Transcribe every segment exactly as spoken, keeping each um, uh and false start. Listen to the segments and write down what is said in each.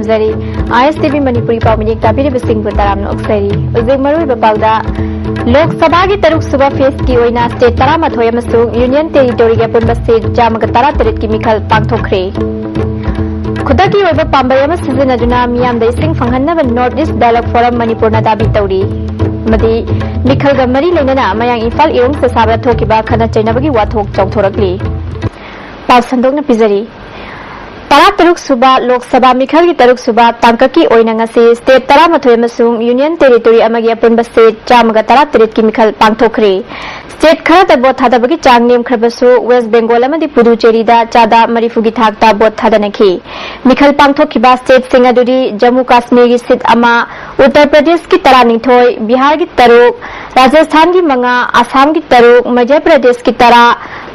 Zari. ISTV Manipuri ꯄꯥꯎ minute ꯇꯥꯕꯤꯔꯤꯕꯁꯤꯡꯕꯨ ꯇꯔꯥꯝꯅ ꯑꯣꯛꯆꯔꯤ꯫ ꯍꯧꯖꯤꯛ ꯃꯔꯨꯑꯣꯏꯕ ꯄꯥꯎꯗ, ꯂꯣꯛ ꯁꯚꯥꯒꯤ ꯇꯔꯨꯛ ꯁꯨꯕ ꯐꯦꯁꯀꯤ ꯑꯣꯏꯅ ꯁ꯭ꯇꯦꯠ ꯇꯔꯥꯃꯥꯊꯣꯏ ꯑꯃꯁꯨꯡ ꯌꯨꯅꯤꯌꯟ ꯇꯦꯔꯤꯇꯣꯔꯤꯒꯤ ꯑꯄꯨꯟꯕ ꯁ꯭ꯇꯦꯠ ꯆꯥꯝꯃꯒ ꯇꯔꯥꯇꯔꯦꯠꯀꯤ ꯃꯤꯈꯜ ꯄꯥꯡꯊꯣꯛꯈ꯭ꯔꯦ꯫ ꯈꯨꯗꯛꯀꯤ ꯑꯣꯏꯕ ꯄꯥꯝꯕꯩ ꯑꯃ ꯁꯤꯖꯤꯟꯅꯗꯨꯅ ꯃꯤꯌꯥꯝꯗ ꯏꯁꯤꯡ ꯐꯪꯍꯟꯅꯕ North East Dialogue Forum ꯃꯅꯤꯄꯨꯔꯅ ꯗꯥꯕꯤ ꯇꯧꯔꯤ꯫ ꯑꯃꯗꯤ ꯃꯤꯈꯜꯒ ꯃꯔꯤ ꯂꯩꯅꯅ ꯃꯌꯥꯡ ꯏꯝꯐꯥꯜ ꯏꯔꯣꯡ ꯁꯦꯁꯥꯕꯗ ꯊꯣꯛꯈꯤꯕ ꯈꯠꯅ ꯆꯩꯅꯕꯒꯤ ꯋꯥꯊꯣꯛ ꯆꯥꯎꯊꯣꯔꯛꯂꯤ꯫ ꯄꯥꯎ ꯁꯟꯗꯣꯛꯅ ꯄꯤꯖꯔꯤ꯫ ꯇꯔꯥꯇꯔꯨꯛ ꯁꯨꯕ ꯂꯣꯛ ꯁꯚꯥ ꯃꯤꯈꯜꯒꯤ ꯇꯔꯨꯛ ꯁꯨꯕ ꯇꯥꯡꯀꯛꯀꯤ ꯑꯣꯏꯅ ꯉꯁꯤ ꯁ꯭ꯇꯦꯠ ꯇꯔꯥꯃꯥꯊꯣꯏ ꯑꯃꯁꯨꯡ ꯌꯨꯅꯤꯌꯟ ꯇꯦꯔꯤꯇꯣꯔꯤ ꯑꯃꯒꯤ ꯑꯄꯨꯟꯕ ꯁ꯭ꯇꯦꯠ ꯆꯥꯝꯃꯒ ꯇꯔꯥꯇꯔꯦꯠꯀꯤ ꯃꯤꯈꯜ ꯄꯥꯡꯊꯣꯛꯈ꯭ꯔꯦ꯫ ꯁ꯭ꯇꯦꯠ ꯈꯔꯗ ꯚꯣꯠ ꯊꯥꯗꯕꯒꯤ ꯆꯥꯡ ꯅꯦꯝꯈ꯭ꯔꯕꯁꯨ, ꯋꯦꯁ ꯕꯦꯡꯒꯣꯜ ꯑꯃꯗꯤ ꯄꯨꯗꯨꯆꯦꯔꯤꯗ ꯆꯥꯗ ꯃꯔꯤꯐꯨꯒꯤ ꯊꯥꯛꯇ ꯚꯣꯠ ꯊꯥꯗꯅꯈꯤ꯫ ꯃꯤꯈꯜ ꯄꯥꯡꯊꯣꯛꯈꯤꯕ ꯁ꯭ꯇꯦꯠꯁꯤꯡ ꯑꯗꯨꯗꯤ ꯖꯝꯃꯨ ꯀꯥꯁꯃꯤꯔꯒꯤ ꯁꯤꯠ ꯑꯃ, ꯎꯠꯇꯔ ꯄ꯭ꯔꯗꯦꯁꯀꯤ ꯇꯔꯥꯅꯤꯊꯣꯏ, ꯕꯤꯍꯥꯔꯒꯤ ꯇꯔꯨꯛ, ꯔꯥꯖꯁꯊꯥꯟꯒꯤ ꯃꯉꯥ, ꯑꯁꯥꯝꯒꯤ ꯇꯔꯨꯛ, ꯃꯙ꯭ꯌ ꯄ꯭ꯔꯗꯦꯁꯀꯤ ꯇꯔꯥ,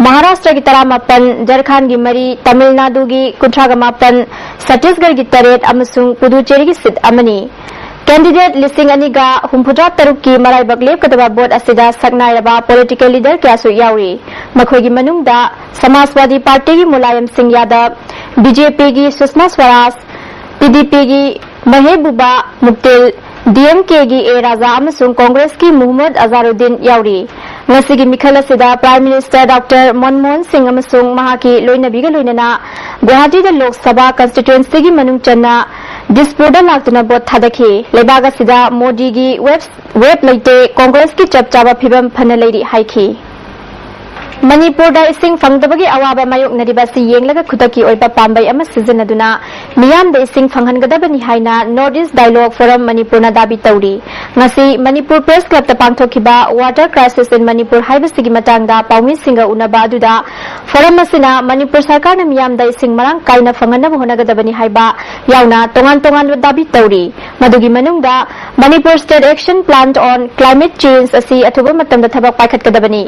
ꯃꯍꯥꯔꯥꯁꯇ꯭ꯔꯒꯤ ꯇꯔꯥꯃꯥꯄꯟ, ꯖꯔꯈꯥꯟꯒꯤ ꯃꯔꯤ, ꯇꯥꯃꯤꯜ ꯅꯥꯗꯨꯒꯤ ꯀꯨꯟꯊ꯭ꯔꯥꯒ ꯃꯥꯄꯟ, ꯁꯠꯇꯤꯁꯒꯔꯒꯤ ꯇꯔꯦꯠ ꯑꯃꯁꯨꯡ ꯄꯨꯗꯨꯆꯦꯔꯤꯒꯤ ꯁꯤꯠ ꯑꯃꯅꯤ꯫ ꯀꯦꯟꯗꯤꯗꯦꯠ ꯂꯤꯁꯤꯡ ꯑꯅꯤꯒ ꯍꯨꯝꯐꯨꯇꯔꯥ ꯇꯔꯨꯛꯀꯤ ꯃꯔꯥꯏꯕꯛ ꯂꯦꯞꯀꯗꯕ ꯚꯣꯠ ꯑꯁꯤꯗ ꯁꯛꯅꯥꯏꯔꯕ ꯄꯣꯂꯤꯇꯤꯀꯦꯜ ꯂꯤꯗꯔ ꯀꯌꯥꯁꯨ ꯌꯥꯎꯔꯤ꯫ ꯃꯈꯣꯏꯒꯤ ꯃꯅꯨꯡꯗ ꯁꯃꯥꯖꯋꯥꯗꯤ ꯄꯥꯔꯇꯤꯒꯤ ꯃꯨꯂꯥꯌꯝ ꯁꯤꯡ ꯌꯥꯗꯕ, BJPꯒꯤ ꯁꯨꯁꯃꯥ ꯁ꯭ꯋꯥꯔꯥꯖ, PDPꯒꯤ ꯃꯍꯦꯕꯨꯕꯥ ꯃꯨꯛꯇꯤꯜ, DMKꯒꯤ ꯑꯦ ꯔꯥꯖꯥ ꯑꯃꯁꯨꯡ ꯀꯣꯡꯒ꯭ꯔꯦꯁꯀꯤ ꯃꯨꯍꯝꯃꯗ ꯑꯖꯥꯔꯨꯗꯤꯟ ꯌꯥꯎꯔꯤ꯫ ꯉꯁꯤꯒꯤ ꯃꯤꯈꯜ ꯑꯁꯤꯗ ꯄ꯭ꯔꯥꯏꯝ ꯃꯤꯅꯤꯁꯇꯔ ꯗꯣꯛꯇꯔ ꯃꯟꯃꯣꯍꯟ ꯁꯤꯡ ꯑꯃꯁꯨꯡ ꯃꯍꯥꯛꯀꯤ ꯂꯣꯏꯅꯕꯤꯒ ꯂꯣꯏꯅꯅ ꯒꯨꯋꯥꯍꯥꯇꯤꯗ ꯂꯣꯛ ꯁꯚꯥ ꯀꯟꯁꯇꯤꯇ꯭ꯋꯦꯟꯁꯤꯒꯤ ꯃꯅꯨꯡ ꯆꯟꯅ ꯗꯤꯁꯄꯨꯔꯗ ꯂꯥꯛꯇꯨꯅ ꯚꯣꯠ ꯊꯥꯗꯈꯤ꯫ ꯂꯩꯕꯥꯛ ꯑꯁꯤꯗ ꯃꯣꯗꯤꯒꯤ ꯋꯦꯕ, ꯋꯦꯕ ꯂꯩꯇꯦ, ꯀꯣꯡꯒ꯭ꯔꯦꯁꯀꯤ ꯆꯞ ꯆꯥꯕ ꯐꯤꯕꯝ ꯐꯅ ꯂꯩꯔꯤ ꯍꯥꯏꯈꯤ꯫ ꯃꯅꯤꯄꯨꯔꯗ ꯏꯁꯤꯡ ꯐꯪꯗꯕꯒꯤ ꯑꯋꯥꯕ ꯃꯥꯌꯣꯛꯅꯔꯤꯕ ꯑꯁꯤ ꯌꯦꯡꯂꯒ ꯈꯨꯗꯛꯀꯤ ꯑꯣꯏꯕ ꯄꯥꯝꯕꯩ ꯑꯃ ꯁꯤꯖꯤꯟꯅꯗꯨꯅ ꯃꯤꯌꯥꯝꯗ ꯏꯁꯤꯡ ꯐꯪꯍꯟꯒꯗꯕꯅꯤ ꯍꯥꯏꯅ North East Dialogue Forum ꯃꯅꯤꯄꯨꯔꯅ ꯗꯥꯕꯤ ꯇꯧꯔꯤ꯫ ꯉꯁꯤ ꯃꯅꯤꯄꯨꯔ ꯄ꯭ꯔꯦꯁ ꯀ꯭ꯂꯕꯇ ꯄꯥꯡꯊꯣꯛꯈꯤꯕ Water Crisis in Manipur ꯍꯥꯏꯕꯁꯤꯒꯤ ꯃꯇꯥꯡꯗ ꯄꯥꯎꯃꯤꯁꯤꯡꯒ ꯎꯅꯕ ꯑꯗꯨꯗ ꯐꯣꯔꯝ ꯑꯁꯤꯅ ꯃꯅꯤꯄꯨꯔ ꯁꯔꯀꯥꯔꯅ ꯃꯤꯌꯥꯝꯗ ꯏꯁꯤꯡ ꯃꯔꯥꯡ ꯀꯥꯏꯅ ꯐꯪꯍꯟꯅꯕ ꯍꯣꯠꯅꯒꯗꯕꯅꯤ ꯍꯥꯏꯕ ꯌꯥꯎꯅ ꯇꯣꯉꯥꯟ ꯇꯣꯉꯥꯟꯕ ꯗꯥꯕꯤ ꯇꯧꯔꯤ꯫ ꯃꯗꯨꯒꯤ ꯃꯅꯨꯡꯗ Manipur State Action Plan on Climate Change ꯑꯁꯤ ꯑꯊꯨꯕ ꯃꯇꯝꯗ ꯊꯕꯛ ꯄꯥꯏꯈꯠꯀꯗꯕꯅꯤ꯫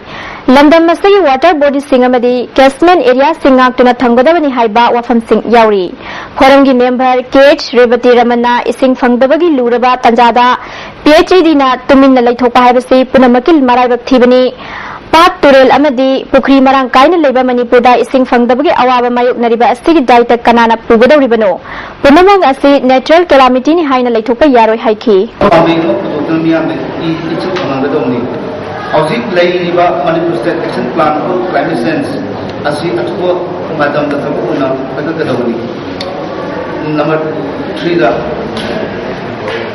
ꯂꯝꯗꯝ ꯑꯁꯤꯒꯤ ꯋꯥꯇꯔ ꯕꯣꯗꯤꯁꯤꯡ ꯑꯃꯗꯤ ꯀꯦꯁꯃꯦꯟ ꯑꯦꯔꯤꯌꯥꯁꯤꯡ ꯉꯥꯛꯇꯨꯅ ꯊꯝꯒꯗꯕꯅꯤ ꯍꯥꯏꯕ ꯋꯥꯐꯝꯁꯤꯡ ꯌꯥꯎꯔꯤ꯫ ꯐꯣꯔꯝꯒꯤ ꯃꯦꯝꯕꯔ ꯀꯦ ꯑꯦꯆ ꯔꯦꯕꯇꯤ ꯔꯃꯟꯅ ꯏꯁꯤꯡ ꯐꯪꯗꯕꯒꯤ ꯂꯨꯔꯕ ꯇꯥꯟꯖꯥꯗ PHEDꯅ ꯇꯨꯃꯤꯟꯅ ꯂꯩꯊꯣꯛꯄ ꯍꯥꯏꯕꯁꯤ ꯄꯨꯝꯅꯃꯛꯀꯤ ꯃꯔꯥꯏꯕꯛ ꯊꯤꯕꯅꯤ꯫ ꯄꯥꯠ, ꯇꯨꯔꯦꯜ ꯑꯃꯗꯤ ꯄꯨꯈ꯭ꯔꯤ ꯃꯔꯥꯡ ꯀꯥꯏꯅ ꯂꯩꯕ ꯃꯅꯤꯄꯨꯔꯗ ꯏꯁꯤꯡ ꯐꯪꯗꯕꯒꯤ ꯑꯋꯥꯕ ꯃꯥꯌꯣꯛꯅꯔꯤꯕ ꯑꯁꯤꯒꯤ ꯗꯥꯏꯇ ꯀꯅꯥꯅ ꯄꯨꯒꯗꯧꯔꯤꯕꯅꯣ? ꯄꯨꯝꯅꯃꯛ ꯑꯁꯤ natural calamity ꯅꯤ ꯍꯥꯏꯅ ꯂꯩꯊꯣꯛꯄ ꯌꯥꯔꯣꯏ ꯍꯥꯏꯈꯤ꯫ ꯄꯥꯝꯕꯩ ꯑꯃ ꯄꯨꯊꯣꯛꯇꯨꯅ ꯃꯤꯌꯥꯝꯗ ꯏ-, ꯏꯆꯨ ꯐꯪꯍꯟꯒꯗꯧꯕꯅꯤ꯫ ꯍꯧꯖꯤꯛ ꯂꯩꯔꯤꯕ Manipur State Action Plan for Climate Change ꯑꯁꯤ ꯑꯊꯨꯕ ꯃꯇꯝꯗ ꯊꯕꯛ ꯑꯣꯏꯅ ꯄꯥꯏꯈꯠꯀꯗꯧꯕꯅꯤ꯫ ꯅꯝꯕꯔ ꯊ꯭ꯔꯤꯗ,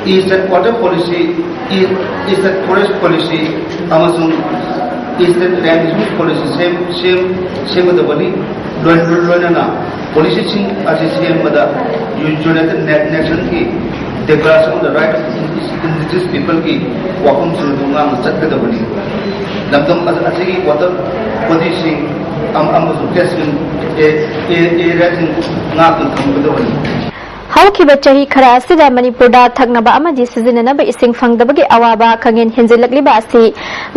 Eastern Water Policy, Eastern Forest Policy ꯑꯃꯁꯨꯡ Eastern Land Use Policy ꯁꯦꯝ-, ꯁꯦꯝ-, ꯁꯦꯝꯒꯗꯕꯅꯤ꯫ ꯂꯣꯏ-, ꯂꯣꯏꯅꯅ policy ꯁꯤꯡ ꯑꯁꯤ ꯁꯦꯝꯕꯗ United Na-, Nation ꯒꯤ Declaration of the Right of Indigenous People ꯒꯤ ꯋꯥꯐꯝꯁꯤꯡ ꯑꯗꯨ ꯉꯥꯛꯅ ꯆꯠꯀꯗꯕꯅꯤ꯫ ꯂꯝꯗꯝ ꯑꯁ-, ꯑꯁꯤꯒꯤ water body ꯁꯤꯡ ꯑꯃ-, ꯑꯃꯁꯨꯡ catchment ꯑꯦ-, ꯑꯦ-, area ꯁꯤꯡ ꯉꯥꯛꯇꯨꯅ ꯊꯝꯒꯗꯕꯅꯤ꯫ ꯍꯧꯈꯤꯕ ꯆꯍꯤ ꯈꯔ ꯑꯁꯤꯗ ꯃꯅꯤꯄꯨꯔꯗ ꯊꯛꯅꯕ ꯑꯃꯗꯤ ꯁꯤꯖꯤꯟꯅꯅꯕ ꯏꯁꯤꯡ ꯐꯪꯗꯕꯒꯤ ꯑꯋꯥꯕ ꯈꯪꯍꯦꯟ ꯍꯦꯟꯖꯤꯜꯂꯛꯂꯤꯕ ꯑꯁꯤ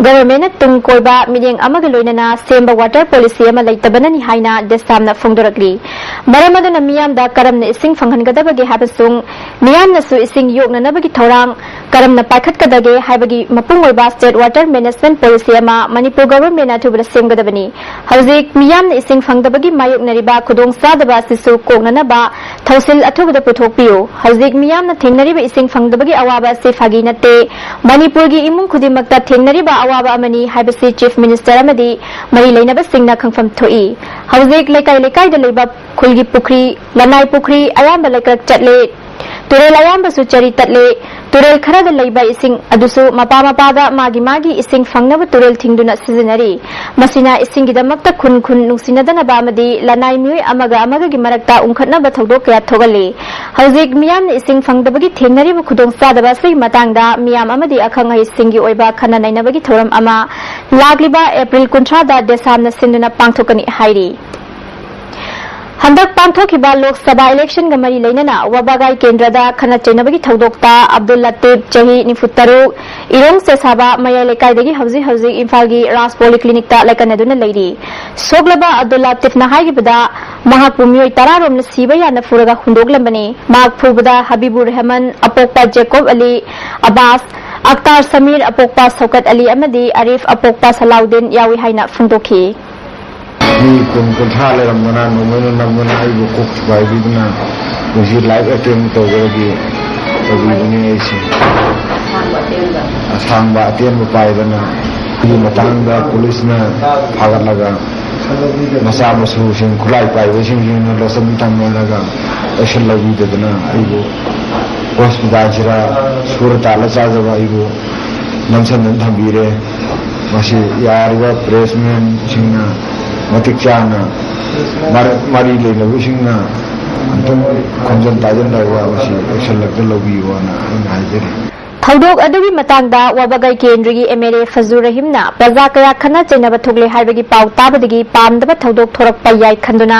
government ꯅ ꯇꯨꯡ ꯀꯣꯏꯕ ꯃꯤꯠꯌꯦꯡ ꯑꯃꯒ ꯂꯣꯏꯅꯅ ꯁꯦꯝꯕ water policy ꯑꯃ ꯂꯩꯇꯕꯅꯅꯤ ꯍꯥꯏꯅ ꯗꯦꯁꯥꯝꯅ ꯐꯣꯡꯗꯣꯔꯛꯂꯤ꯫ ꯃꯔꯝ ꯑꯗꯨꯅ ꯃꯤꯌꯥꯝꯗ ꯀꯔꯝꯅ ꯏꯁꯤꯡ ꯐꯪꯍꯟꯒꯗꯕꯒꯦ ꯍꯥꯏꯕꯁꯨꯡ ꯃꯤꯌꯥꯝꯅꯁꯨ ꯏꯁꯤꯡ ꯌꯣꯛꯅꯅꯕꯒꯤ ꯊꯧꯔꯥꯡ ꯀꯔꯝꯅ ꯄꯥꯏꯈꯠꯀꯗꯒꯦ ꯍꯥꯏꯕꯒꯤ ꯃꯄꯨꯡ ꯑꯣꯏꯕ state water management policy ꯑꯃ ꯃꯅꯤꯄꯨꯔ government ꯅ ꯑꯊꯨꯕꯗ ꯁꯦꯝꯒꯗꯕꯅꯤ꯫ ꯍꯧꯖꯤꯛ ꯃꯤꯌꯥꯝꯅ ꯏꯁꯤꯡ ꯐꯪꯗꯕꯒꯤ ꯃꯥꯌꯣꯛꯅꯔꯤꯕ ꯈꯨꯗꯣꯡꯆꯥꯗꯕ ꯑꯁꯤꯁꯨ ꯀꯣꯛꯅꯅꯕ ꯊꯧꯁꯤꯜ ꯑꯊꯨꯕꯗ ꯄꯨꯊꯣꯛꯄꯤꯌꯨ꯫ ꯍꯧꯖꯤꯛ ꯃꯤꯌꯥꯝꯅ ꯊꯦꯡꯅꯔꯤꯕ ꯏꯁꯤꯡ ꯐꯪꯗꯕꯒꯤ ꯑꯋꯥꯕ ꯑꯁꯤ ꯐꯥꯒꯤ ꯅꯠꯇꯦ꯫ ꯃꯅꯤꯄꯨꯔꯒꯤ ꯏꯃꯨꯡ ꯈꯨꯗꯤꯡꯃꯛꯇ ꯊꯦꯡꯅꯔꯤꯕ ꯑꯋꯥꯕ ꯑꯃꯅꯤ ꯍꯥꯏꯕꯁꯤ Chief Minister ꯑꯃꯗꯤ ꯃꯔꯤ ꯂꯩꯅꯕꯁꯤꯡꯅ ꯈꯪꯐꯝ ꯊꯣꯛꯏ꯫ ꯍꯧꯖꯤꯛ ꯂꯩꯀꯥꯏ ꯂꯩꯀꯥꯏꯗ ꯂꯩꯕ ꯈꯨꯜꯒꯤ ꯄꯨꯈ꯭ꯔꯤ, ꯂꯅꯥꯏ ꯄꯨꯈ꯭ꯔꯤ ꯑꯌꯥꯝꯕ ꯂꯩꯀ꯭ꯔꯛ ꯆꯠꯂꯦ꯫ ꯇꯨꯔꯦꯜ ꯑꯌꯥꯝꯕꯁꯨ ꯆꯔꯤ ꯇꯠꯂꯦ꯫ ꯇꯨꯔꯦꯜ ꯈꯔꯗ ꯂꯩꯕ ꯏꯁꯤꯡ ꯑꯗꯨꯁꯨ ꯃꯄꯥ ꯃꯄꯥꯗ ꯃꯥꯒꯤ ꯃꯥꯒꯤ ꯏꯁꯤꯡ ꯐꯪꯅꯕ ꯇꯨꯔꯦꯜ ꯊꯤꯡꯗꯨꯅ ꯁꯤꯖꯤꯟꯅꯔꯤ꯫ ꯃꯁꯤꯅ ꯏꯁꯤꯡꯒꯤꯗꯃꯛꯇ ꯈꯨꯟ ꯈꯨꯟ ꯅꯨꯡꯁꯤꯅꯗꯅꯕ ꯑꯃꯗꯤ ꯂꯅꯥꯏ ꯃꯤꯑꯣꯏ ꯑꯃꯒ ꯑꯃꯒꯒꯤ ꯃꯔꯛꯇ ꯎꯪꯈꯠꯅꯕ ꯊꯧꯗꯣꯛ ꯀꯌꯥ ꯊꯣꯛꯍꯜꯂꯤ꯫ ꯍꯧꯖꯤꯛ ꯃꯤꯌꯥꯝꯅ ꯏꯁꯤꯡ ꯐꯪꯗꯕꯒꯤ ꯊꯦꯡꯅꯔꯤꯕ ꯈꯨꯗꯣꯡꯆꯥꯗꯕ ꯑꯁꯤꯒꯤ ꯃꯇꯥꯡꯗ ꯃꯤꯌꯥꯝ ꯑꯃꯗꯤ ꯑꯈꯪ ꯑꯍꯩꯁꯤꯡꯒꯤ ꯑꯣꯏꯕ ꯈꯟꯅ ꯅꯩꯅꯕꯒꯤ ꯊꯧꯔꯝ ꯑꯃ ꯂꯥꯛꯂꯤꯕ ꯑꯦꯄ꯭ꯔꯤꯜ ꯀꯨꯟꯊ꯭ꯔꯥꯗ ꯗꯦꯁꯥꯝꯅ ꯁꯤꯟꯗꯨꯅ ꯄꯥꯡꯊꯣꯛꯀꯅꯤ ꯍꯥꯏꯔꯤ꯫ ꯍꯟꯗꯛ ꯄꯥꯡꯊꯣꯛꯈꯤꯕ ꯂꯣꯛ ꯁꯚꯥ election ꯒ ꯃꯔꯤ ꯂꯩꯅꯅ ꯋꯥꯕꯒꯥꯏ ꯀꯦꯟꯗ꯭ꯔꯗ ꯈꯠꯅ ꯆꯩꯅꯕꯒꯤ ꯊꯧꯗꯣꯛꯇ ꯑꯕꯗꯨꯜ ꯂꯇꯤꯐ, ꯆꯍꯤ ꯅꯤꯐꯨ ꯇꯔꯨꯛ, ꯏꯔꯣꯡ ꯆꯦꯁꯥꯕ ꯃꯌꯥꯏ ꯂꯩꯀꯥꯏꯗꯒꯤ ꯍꯧꯖꯤꯛ ꯍꯧꯖꯤꯛ ꯏꯝꯐꯥꯜꯒꯤ ꯔꯥꯖ polyclinic ꯇ ꯂꯥꯏꯀꯠꯅꯗꯨꯅ ꯂꯩꯔꯤ꯫ ꯁꯣꯛꯂꯕ ꯑꯕꯗꯨꯜ ꯂꯇꯤꯐꯅ ꯍꯥꯏꯈꯤꯕꯗ, ꯃꯍꯥꯛꯄꯨ ꯃꯤꯑꯣꯏ ꯇꯔꯥ ꯔꯣꯝꯅ ꯁꯤꯕ ꯌꯥꯅ ꯐꯨꯔꯒ ꯍꯨꯟꯗꯣꯛꯂꯝꯕꯅꯤ꯫ ꯃꯍꯥꯛ ꯐꯨꯕꯗ ꯍꯕꯤꯕꯨꯔ ꯔꯍꯃꯟ, ꯑꯄꯣꯛꯄ ꯖꯦꯀꯣꯕ ꯑꯂꯤ, ꯑꯕꯥꯁ, ꯑꯛꯇꯥꯔ ꯁꯃꯤꯔ ꯑꯄꯣꯛꯄ ꯁꯧꯀꯠ ꯑꯂꯤ ꯑꯃꯗꯤ ꯑꯔꯤꯐ ꯑꯄꯣꯛꯄ ꯁꯂꯥꯎꯗꯤꯟ ꯌꯥꯎꯏ ꯍꯥꯏꯅ ꯐꯣꯡꯗꯣꯛꯈꯤ꯫ ꯃꯤ ꯀꯨꯟ ꯀꯨꯟꯊ꯭ꯔꯥ ꯂꯩꯔꯝꯗꯅ, ꯅꯣꯡꯃꯩꯅ ꯅꯝꯗꯅ ꯑꯩꯕꯨ ꯀꯣꯛ ꯊꯨꯒꯥꯏꯕꯤꯗꯨꯅ ꯍꯧꯖꯤꯛ life attempt ꯇꯧꯕꯗꯒꯤ ꯇꯧꯕꯤꯕꯅꯤ ꯑꯩꯁꯦ꯫ ꯑꯁꯥꯡꯕ ꯑꯇꯦꯟꯕ ꯄꯥꯏꯗꯅ ꯑꯩꯒꯤ ꯃꯇꯥꯡꯗ ꯄꯨꯂꯤꯁꯅ ꯐꯥꯒꯠꯂꯒ ꯃꯆꯥ ꯃꯁꯨꯁꯤꯡ, ꯈꯨꯠꯂꯥꯏ ꯄꯥꯏꯕꯁꯤꯡꯁꯤꯅ ꯂꯣꯠꯁꯤꯟ ꯊꯝꯅꯔꯒ action ꯂꯧꯕꯤꯗꯗꯅ ꯑꯩꯕꯨ hospitalꯁꯤꯗ ꯁꯨꯔ ꯇꯥꯜꯂ ꯆꯥꯖꯕ ꯑꯩꯕꯨ ꯅꯝꯁꯤꯟꯗꯨꯅ ꯊꯝꯕꯤꯔꯦ꯫ ꯃꯁꯤ ꯌꯥꯔꯤꯕ pressmanꯁꯤꯡꯅ ꯃꯇꯤꯛ ꯆꯥꯅ ꯃꯔ-, ꯃꯔꯤ ꯂꯩꯅꯕꯁꯤꯡꯅ ꯑꯃꯨꯛꯇꯪ ꯈꯣꯝꯖꯤꯟ ꯇꯥꯁꯤꯟꯅꯔꯒ ꯃꯁꯤ action ꯂꯧꯕꯤꯌꯨꯅ ꯑꯩꯅ ꯍꯥꯏꯖꯔꯤ꯫ ꯊꯧꯗꯣꯛ ꯑꯗꯨꯒꯤ ꯃꯇꯥꯡꯗ ꯋꯥꯕꯒꯩ ꯀꯦꯟꯗ꯭ꯔꯒꯤ MLA ꯐꯖꯨꯔ ꯔꯍꯤꯝꯅ ꯄ꯭ꯔꯖꯥ ꯀꯌꯥ ꯈꯠꯅ ꯆꯩꯅꯕ ꯊꯣꯛꯂꯦ ꯍꯥꯏꯕꯒꯤ ꯄꯥꯎ ꯇꯥꯕꯗꯒꯤ ꯄꯥꯝꯗꯕ ꯊꯧꯗꯣꯛ ꯊꯣꯔꯛꯄ ꯌꯥꯏ ꯈꯟꯗꯨꯅ